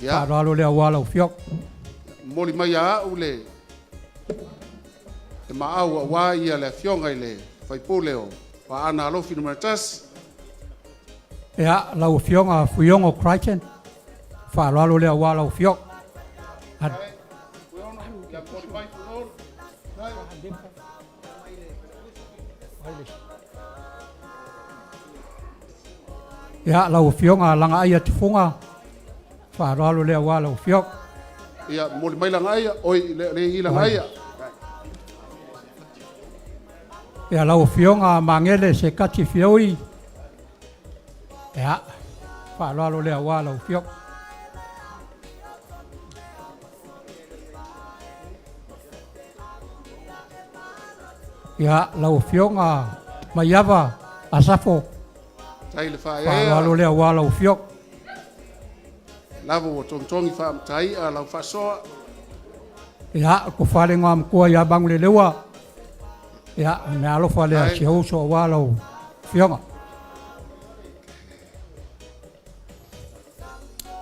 Ia, faaaloalo lea aua lau Afioga. momoli mai ia au le maau aua ia le afioga i le faipule o Aana Alofi Nu.1. Ia, lau Afioga Fuiono Crichton, faaaloalo lea aua lau Afioga. Ia momoli mai Fuiono. Ia, lau Afioga Lagaaia Tufuga, faaaloalo lea aua lau Afioga. Ia momoli mai Lagaia, oi le le i Lagaia. Ia, lau Afioga Magele Sekati Fioi, ia, faaaloalo lea aua lau Afioga. Ia, lau Afioga Maiava Asafo, Tai le faaaloalo faaeaea, lea aua lau Afioga. lava ua togitogi faamatai'a lau faasoa. Ia, o le tofa le Igoamatua ia Manuleleua, ia, o le meaalofa lea a Tai. si ou uso aua lau Afioga.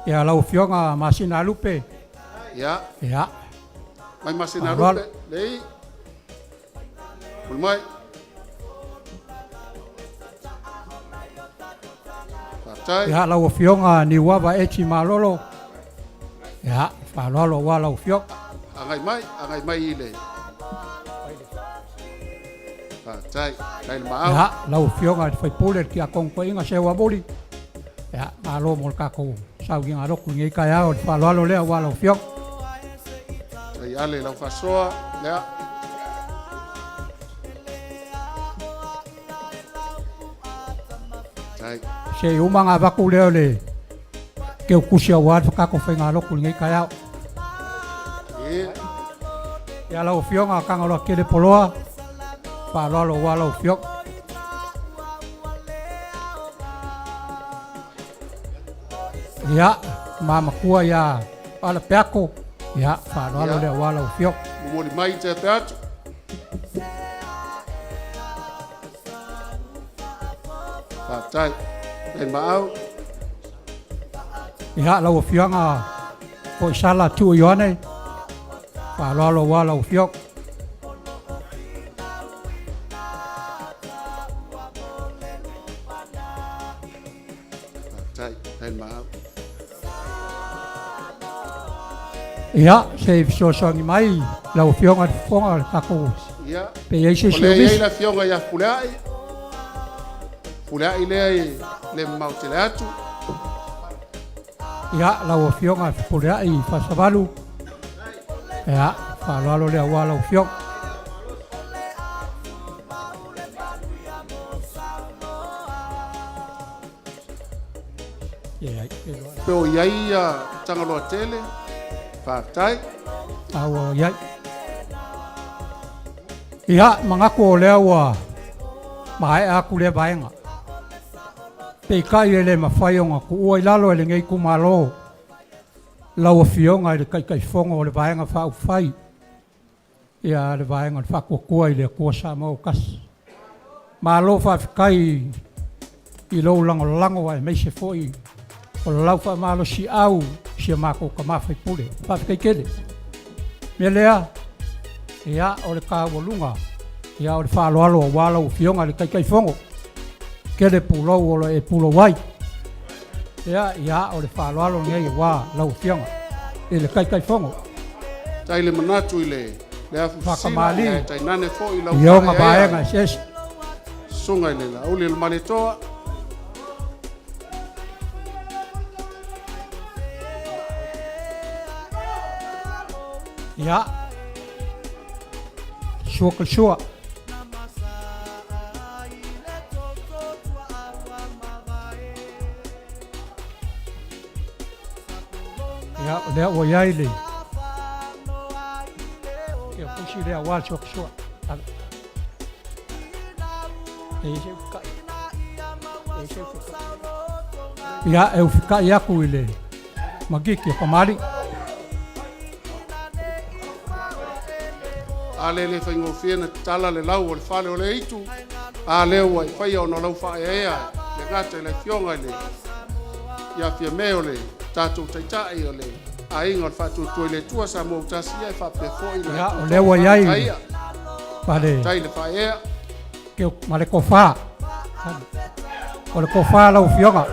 Ia, lau Afioga Masina Lupe, Ia, ia, mai Masina faaaloalo. Lupe, le i. Momoli mai. Faafetai. Ia, lau Afioga Niuava Eti Malolo, ia, faaaloalo aua lau Afioga. Agai mai i le. Faafetai, tai le maau. Ia, lau Afioga i le Faipule le Tiakono Toeaina Seuamuli, ia, malo mo le tatou sauniga lotu i lenei taeao, le faaaloalo lea aua lau Afioga. Tai ale lau faasoa, lea. Tai. Se i uma ona avatu lea o le keukusi aua le tatou faigalotu i lenei taeao. Ia. Ia, lau Afioga Tagaloa Tele Poloa, faaaloalo aua lau Afioga. Ia, mamatua ia Alapeako, ia, faaaloalo Ia. lea aua lau Afioga. Momoli mai te ate atu. Faafetai. Tai maau. Ia, lau Afioga Foisala Tuu Ioane, faaaloalo aua lau Afioga. Faafetai. Tai maau. Ia, se i fesoasoani mai lau Afioga i le Fofoga o le tatou Ia. pe i ai se O isi lea o i ai misi. le afioga ia Fuleai. Fuleai lea i le mamao tele atu. Ia, lau Afioga Fepuleai Faasavalu, ia, faaaloalo lea aua lau Afioga. Ia, ia, Pe o i ai ia Tagaloa tele. Faafetai. A ua i ai. Ia, manatu o lea ua maea atu lea vaega. Peitai e le mafai ona tuua i lalo e lenei itumalo lau Afioga i le Taitaifono o le Vaega Faaupufai, ia le Vaega o le Faatuatua i le Atua Samoa ua Tasi. Malo faafetai i lou lagolago aemaise foi o lau faamalosiau i si a matou tama faipule. Faafetai tele. O le mea lea, ia, o le taualuga, ia, o le faaaloalo aua lau Afioga i le Taitaifono, tele pulou o lo o e pulou ai. Ia, ia, o le faaaloalo lenei aua lau Afioga i le Taitaifono. Tai le manatu i le le afu sisina, Faatamalii ae tainane foi lau i ona faaeaea vaega eseese. susuga i le Laauli o le Malietoa. Ia, sua ka sua. Ia, o lea ua i ai le ia pusi lea aua le sua ka sua. Ave. E i se ufikai. E i se ufikai. Ia, e ufikai aku i le magiki o Kamali. A le le faigofie na tatala le lau o le fale o le itu, a lea ua e faia ona o lau faaeaea le gata i le afioga i le ia Fiame o le tatou taitai o le aiga o le Faatuatua i le Atua Samoa ua tasi, ia e faapea foi le Ia, o lea ua i ai ia ma le tai le faaeaea. Ma le tofa. O le tofa lau Afioga.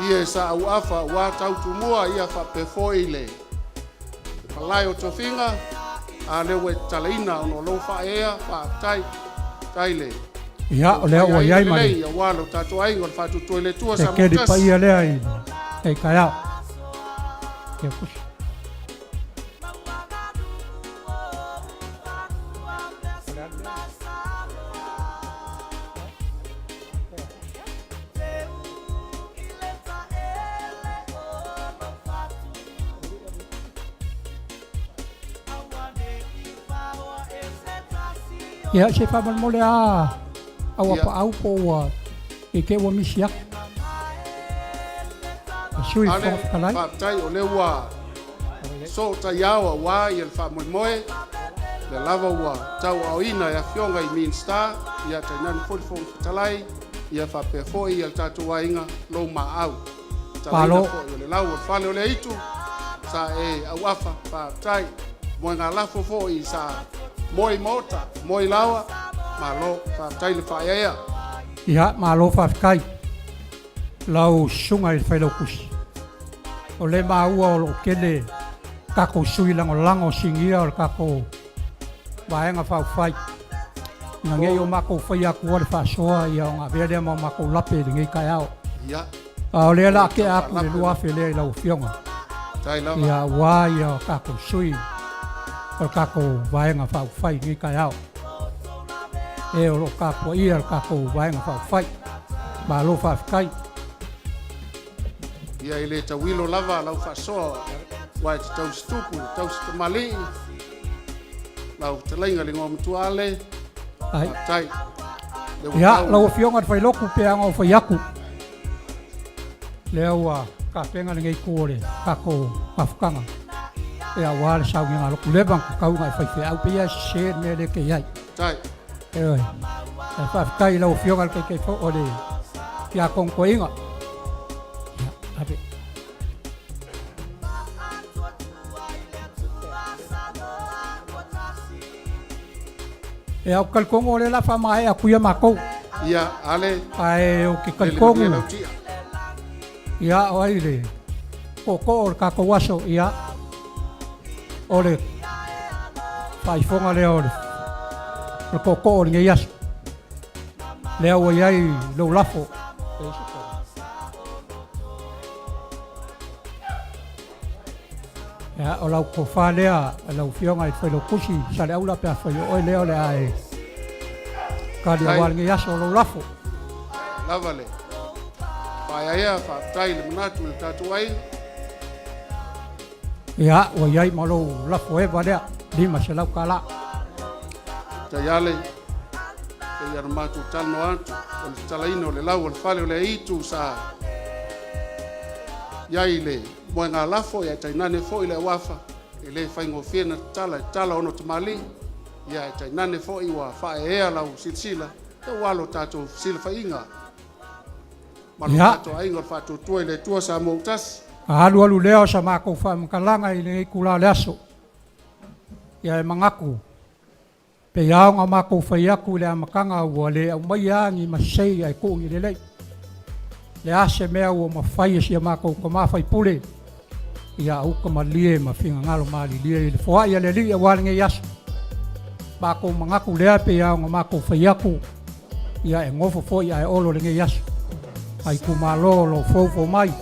Ia e sa auafa ua tautumua ia faapea foi le malae o tofiga, a lea ua e tatalaina ona o lou faaeaea. Faafetai tai le Ia, o lea ua i ai ma le lelei aua lo tatou aiga o le Faatuatua i le Atua le Samoa keli tasi. paia lea i le taeao. Ia pusi. Ia, se faamolemole a au apaau po ua i te ua misi atu. Le Sui Ale, Fofoga Fetalai. Faafetai o lea ua soo taiao aua ia le faamoemoe lea lava ua tauaaoina e afioga i Minisita, ia tainane foi le Fofoga Fetalai, ia faapea foi ia le tatou aiga lou maau talaina Malo. foi o le lau o le fale o le aitu sa e auafa. Faafetai moegalafo foi sa moe i maota moe i laoa. Malo faafetai le faaeaea. Ia, malo faafetai. Lau susuga i le Failautusi. O le maua o loo tele tatou sui lagolago sinia o le tatou Vaega Faaupufai. Ina nei o matou faia atua le faasoa ia ona avea lea ma o matou lape i lenei taeao. A o lea la tea atu le 2000 lea i lau Afioga. Tai lava. Ia aua ia o tatou sui o le tatou Vaega Faaupufai i lenei taeao. E o loo tapuaia le tatou Vaega Faaupufai. Malo faafetai. Ia e le tauilo lava lau faasoa ua e te tausi tupu le tausi tamalii lau fetalaiga le igoa matua Ale. Ai. Faafetai lea ua Ia, tau lau Afioga i le Failoku pe aga o fai atu. Lea ua tapena lenei itu o le tatou mafutaga. Ia aua le sauniga lotu leva na tatau ona e faifeau pe ia e sese le mea lea e te i ai. Tai. Ioe. Ae faafetai i lau Afioga i le Taitaifono o le Tiakono Toeaina. Ia, ave. Ia, ou te talitonu o lea o le a faamaea atu ia matou. Ia Ale. Ae ou te lele manuia talitonu, lau tia. Ia, o ai le tootoo o le tatou aso, ia, o le faaifoga lea o le tootoo o lenei aso. Lea ua i ai lou lafo. Ia, o lau tofa lea, lau Afioga i le Failautusi Saleaula pe afai o oe lea o le a e kali Tai. aua lenei aso o lou lafo. Lava le faaeaea. Faafetai le manatu i le tatou aiga. Ia, ua i ai ma lou lafo eva lea, $500. Tai Ale, e ia na matou talanoa atu o le tatalaina o le lau o le fale o le aitu sa i ai le moegalafo, ia tainane foi le auafa, e le faigofie na tatala e tatala ona tamalii, ia e tainane foi ua faaeaea lau silasila, ia ua alo tatou fesilafaiga ma lo tatou aiga o le Faatuatua i le Atua Samoa ua tasi. Alualu lea o sa matou faamatalaga i lenei itula o le aso. Ia e manatu, pei lava ona matou fai atu i le amataga ua le aumaia lava ni masei ae tuu ni lelei. Le a se mea ua mafai e si a matou tama faipule, ia uta malie ma finagalo malilie i le foai a le Alii aua lenei aso. Matou manatu lea pei lava ona matou fai atu, ia e nofo foi ae olo lenei aso. A itumalo o lo o foufou mai,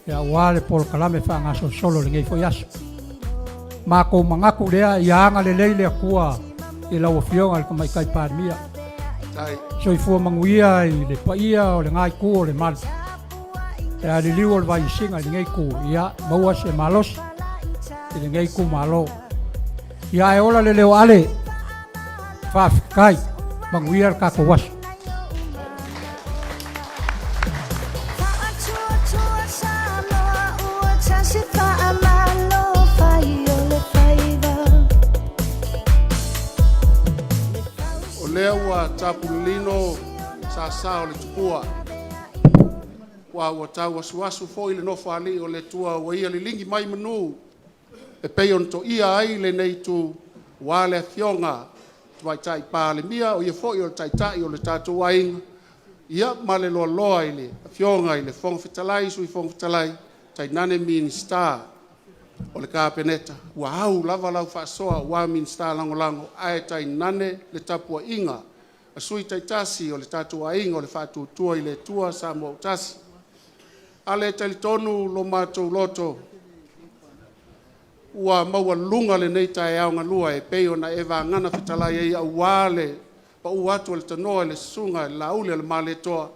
ia aua le polokalame faagasolosolo i lenei foi aso. Matou manatu lea ia agalelei le Atua i lau Afioga i le Tamaitai Palemia. Soifua manuia i le paia o lena itu o le malu. Le aliliu o le vaiasiga i lenei itu, ia maua se malosi i lenei itumalo. Ia ae ola le leo Ale, faafetai, manuia le tatou aso. O lea ua tapulelino sasa o le tupua, ua tauasuasu foi le nofoalii o le Atua ua ia liligi mai manu e pei ona toia ai lenei itu, ua le afioga Tamaitai Palemia, o ia foi o le Taitai o le tatou aiga, ia ma le loaloa i le Afioga i le Fofoga Fetalai, Sui Fofoga Fetalai, tainane Minisita o le Kapeneta, ua au lava lau faasoa aua Minisita Lagolago, ae tainane le tapuaiga a sui usufono taitasi o le tatou aiga o le Faatuatua i le Atua Samoa ua tasi. A lea e talitonu lo matou loto, ua maualuga lenei taeao galua e pei ona e vagana fetalai ai aua le pau atu o le tanoa i le susuga i le Lauli o le Malietoa,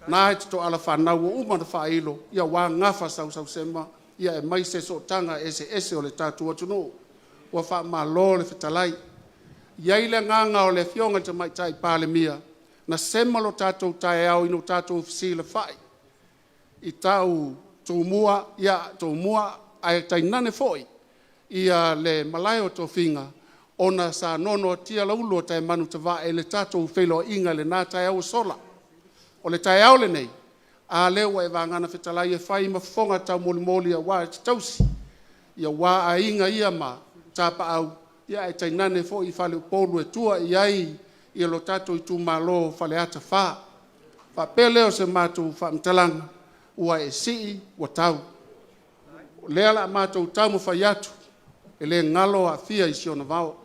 na e te toala fanau ua uma ona faailo, ia ua gafa sausausema, ia aemaise sootaga eseese o le tatou atunuu. Ua faamalo le fetalai. I ai le agaga o le Afioga i le Tamaitai Palemia, na sema lo tatou taeao ina ua tatou fesilafai i tau Tumua, ia Tumua ae tainane foi ia le malae o tofiga, ona sa nono atia lauulu o Taemanutavae i le tatou feiloaiga i lena taeao ua sola. O le taeao lenei, a lea ua e vagana fetalai e fai ma fofoga taumolimoli aua e te tausi, aua aiga ia ma tapaau, ia ae tainane foi faleupolu e tua i ai lo tatou itumalo o Faleata 4. Faapea lea o se matou faamatalaga, ua e sii ua tau. O lea o le a matou taumafai atu, e le galo Afia i si ona vao.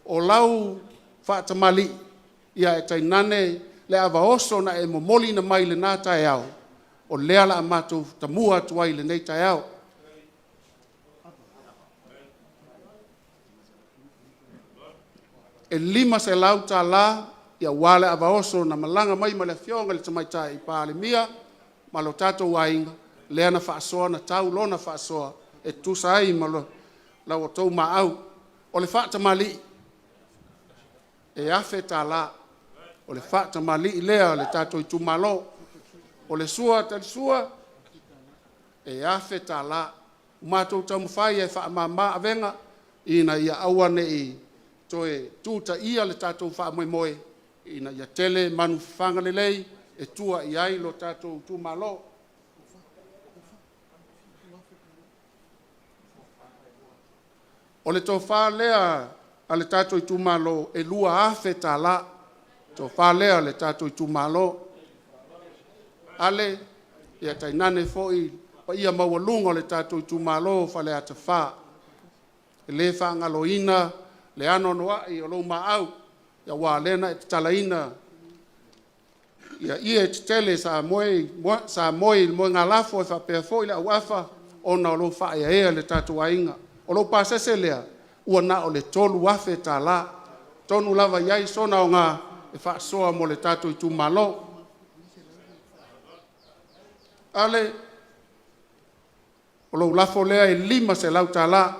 O lau faatamalii, ia ae tainane le ava oso na e momoliina mai i lena taeao, o lea o le a matou tamua atu ai i lenei taeao. E $500 aua le ava oso na malaga mai ma le Afioga i le Tamaitai Palemia ma lo tatou aiga, lea na faasoa na tau lona faasoa e tusa ai ma la outou maau. O le faatamalii, e $1,000. O le faatamalii lea o le tatou itumalo. O le sua a talisua, e $1,000. Ua matou taumafai e faamama avega ina ia aua ne i toe tutaia le tatou faamoemoe, ina ia tele manu fafaga lelei e tua i ai lo tatou itumalo. O le tofa lea a le tatou itumalo, e $2,000. Tofa lea a le tatou itumalo. Ale, ia tainane foi paia maualuga o le tatou itumalo o Faleata 4. E le faagaloina le anoanoai o lou maau, aua o lea na e tatalaina ie tetele sa moe i le moegalafo e faapea foi le auafa ona o lou faaeaea i le tatou aiga. O lou pasese lea, ua na o le $3,000 tonu lava i ai sona aoga e faasoa mo le tatou itumalo. Ale, o lou lafo lea e $500,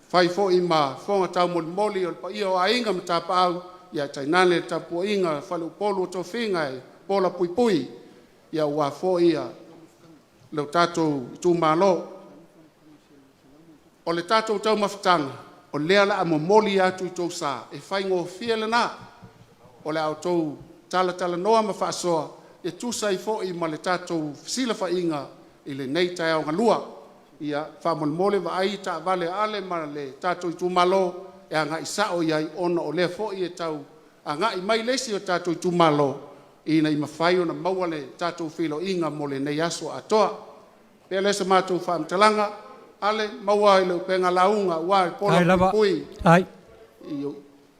fai foi ma fofoga taumolimoli o le paia o aiga ma tapaau, ia tainane le tapuaiga a faleupolu o tofiga e pola puipui, aua foi lo tatou itumalo. O le tatou taumafataga, o lea o le a momoli atu i tou sa, e faigofie lena, o le a outou talatalanoa ma faasoa, e tusa ai foi ma le tatou fesilafaiga i lenei taeao galua. Ia, faamolemole vaai taavale a Ale ma le tatou itumalo e agai sao i ai, ona o lea foi e tau agai mai le isi o tatou itumalo, ina ia mafai ona maua le tatou feiloaiga mo lenei aso atoa. Pea lea o se matou faamatalaga, Ale, maua i le upega lauga aua le Ai lava. pola Ai.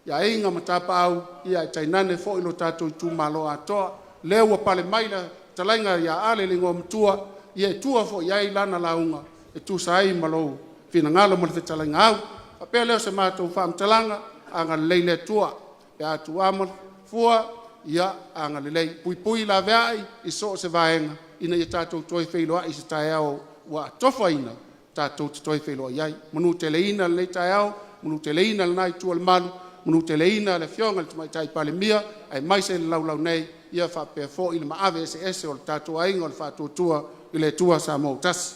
i aiga ma tapaau, ia ae tainane foi lo tatou itumalo atoa. Lea ua pale mai le fetalaiga ia Ale le Igoamatua, ia e tua foi i ai lana lauga e tusa ai ma lou finagalo ma le fetalaiga Au. Faapea lea o se matou faamatalaga, agalelei le Atua pe a tuua ma fua, ia agalelei, puipui laveai i so o se vaega ina ia tatou toe feiloai i se taeao ua atofaina tatou te toe feiloai ai. Manuteleina lenei taeao, manuteleina lena itu o le malu, manuteleina le Afioga i le Tamaitai Palemia aemaise le laulau nei, ia faapea foi le maave eseese o le tatou aiga o le Faatuatua i le Atua Samoa ua tasi.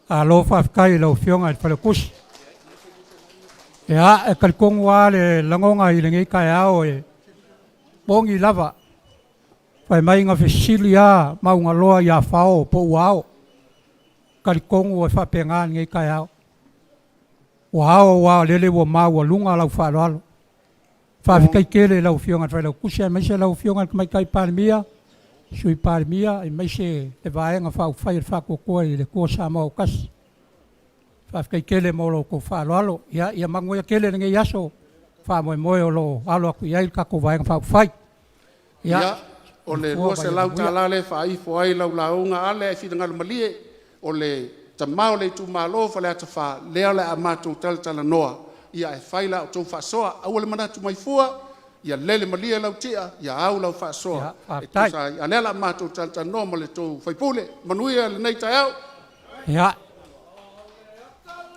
Malo faafetai i lau Afioga i le Faletusi. Ia, e talitonu lava le lagona i lenei taeao e moni lava, fai mai na fesili lava Maugaloa ia Fao po ua ao. E talitonu e faapena lenei taeao. Ua ao aua o lele ua maualuga lau faaaloalo. Faafetai tele i lau Afioga i le Failautusi aemaise lau Afioga i le Tamaitai Palemia, Sui Palemia aemaise le Vaega Faaupufai a le Faatuatua i le Atua Samoa ua Tasi. Faafetai tele mo la outou faaaloalo. Ia manuia tele lenei aso faamoemoe o lo o alo atu i ai le tatou Vaega Faaupufai. Ia, Ia, o le soifua ma ia manuia. $200 lea e faaifo ai lau lauga Ale, ae finagalo malie, o le tama o le itumalo o Faleata 4, lea o le a matou talatalanoa, ia ae fai la outou faasoa. Aua le manatu mai fua, ia lele malie lau tia, ia au lau faasoa Ia, e faafetai. tusa ai. A o lea o le a matou talatalanoa ma le tou sui usufono. Manuia lenei taeao. Ia,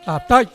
faafetai.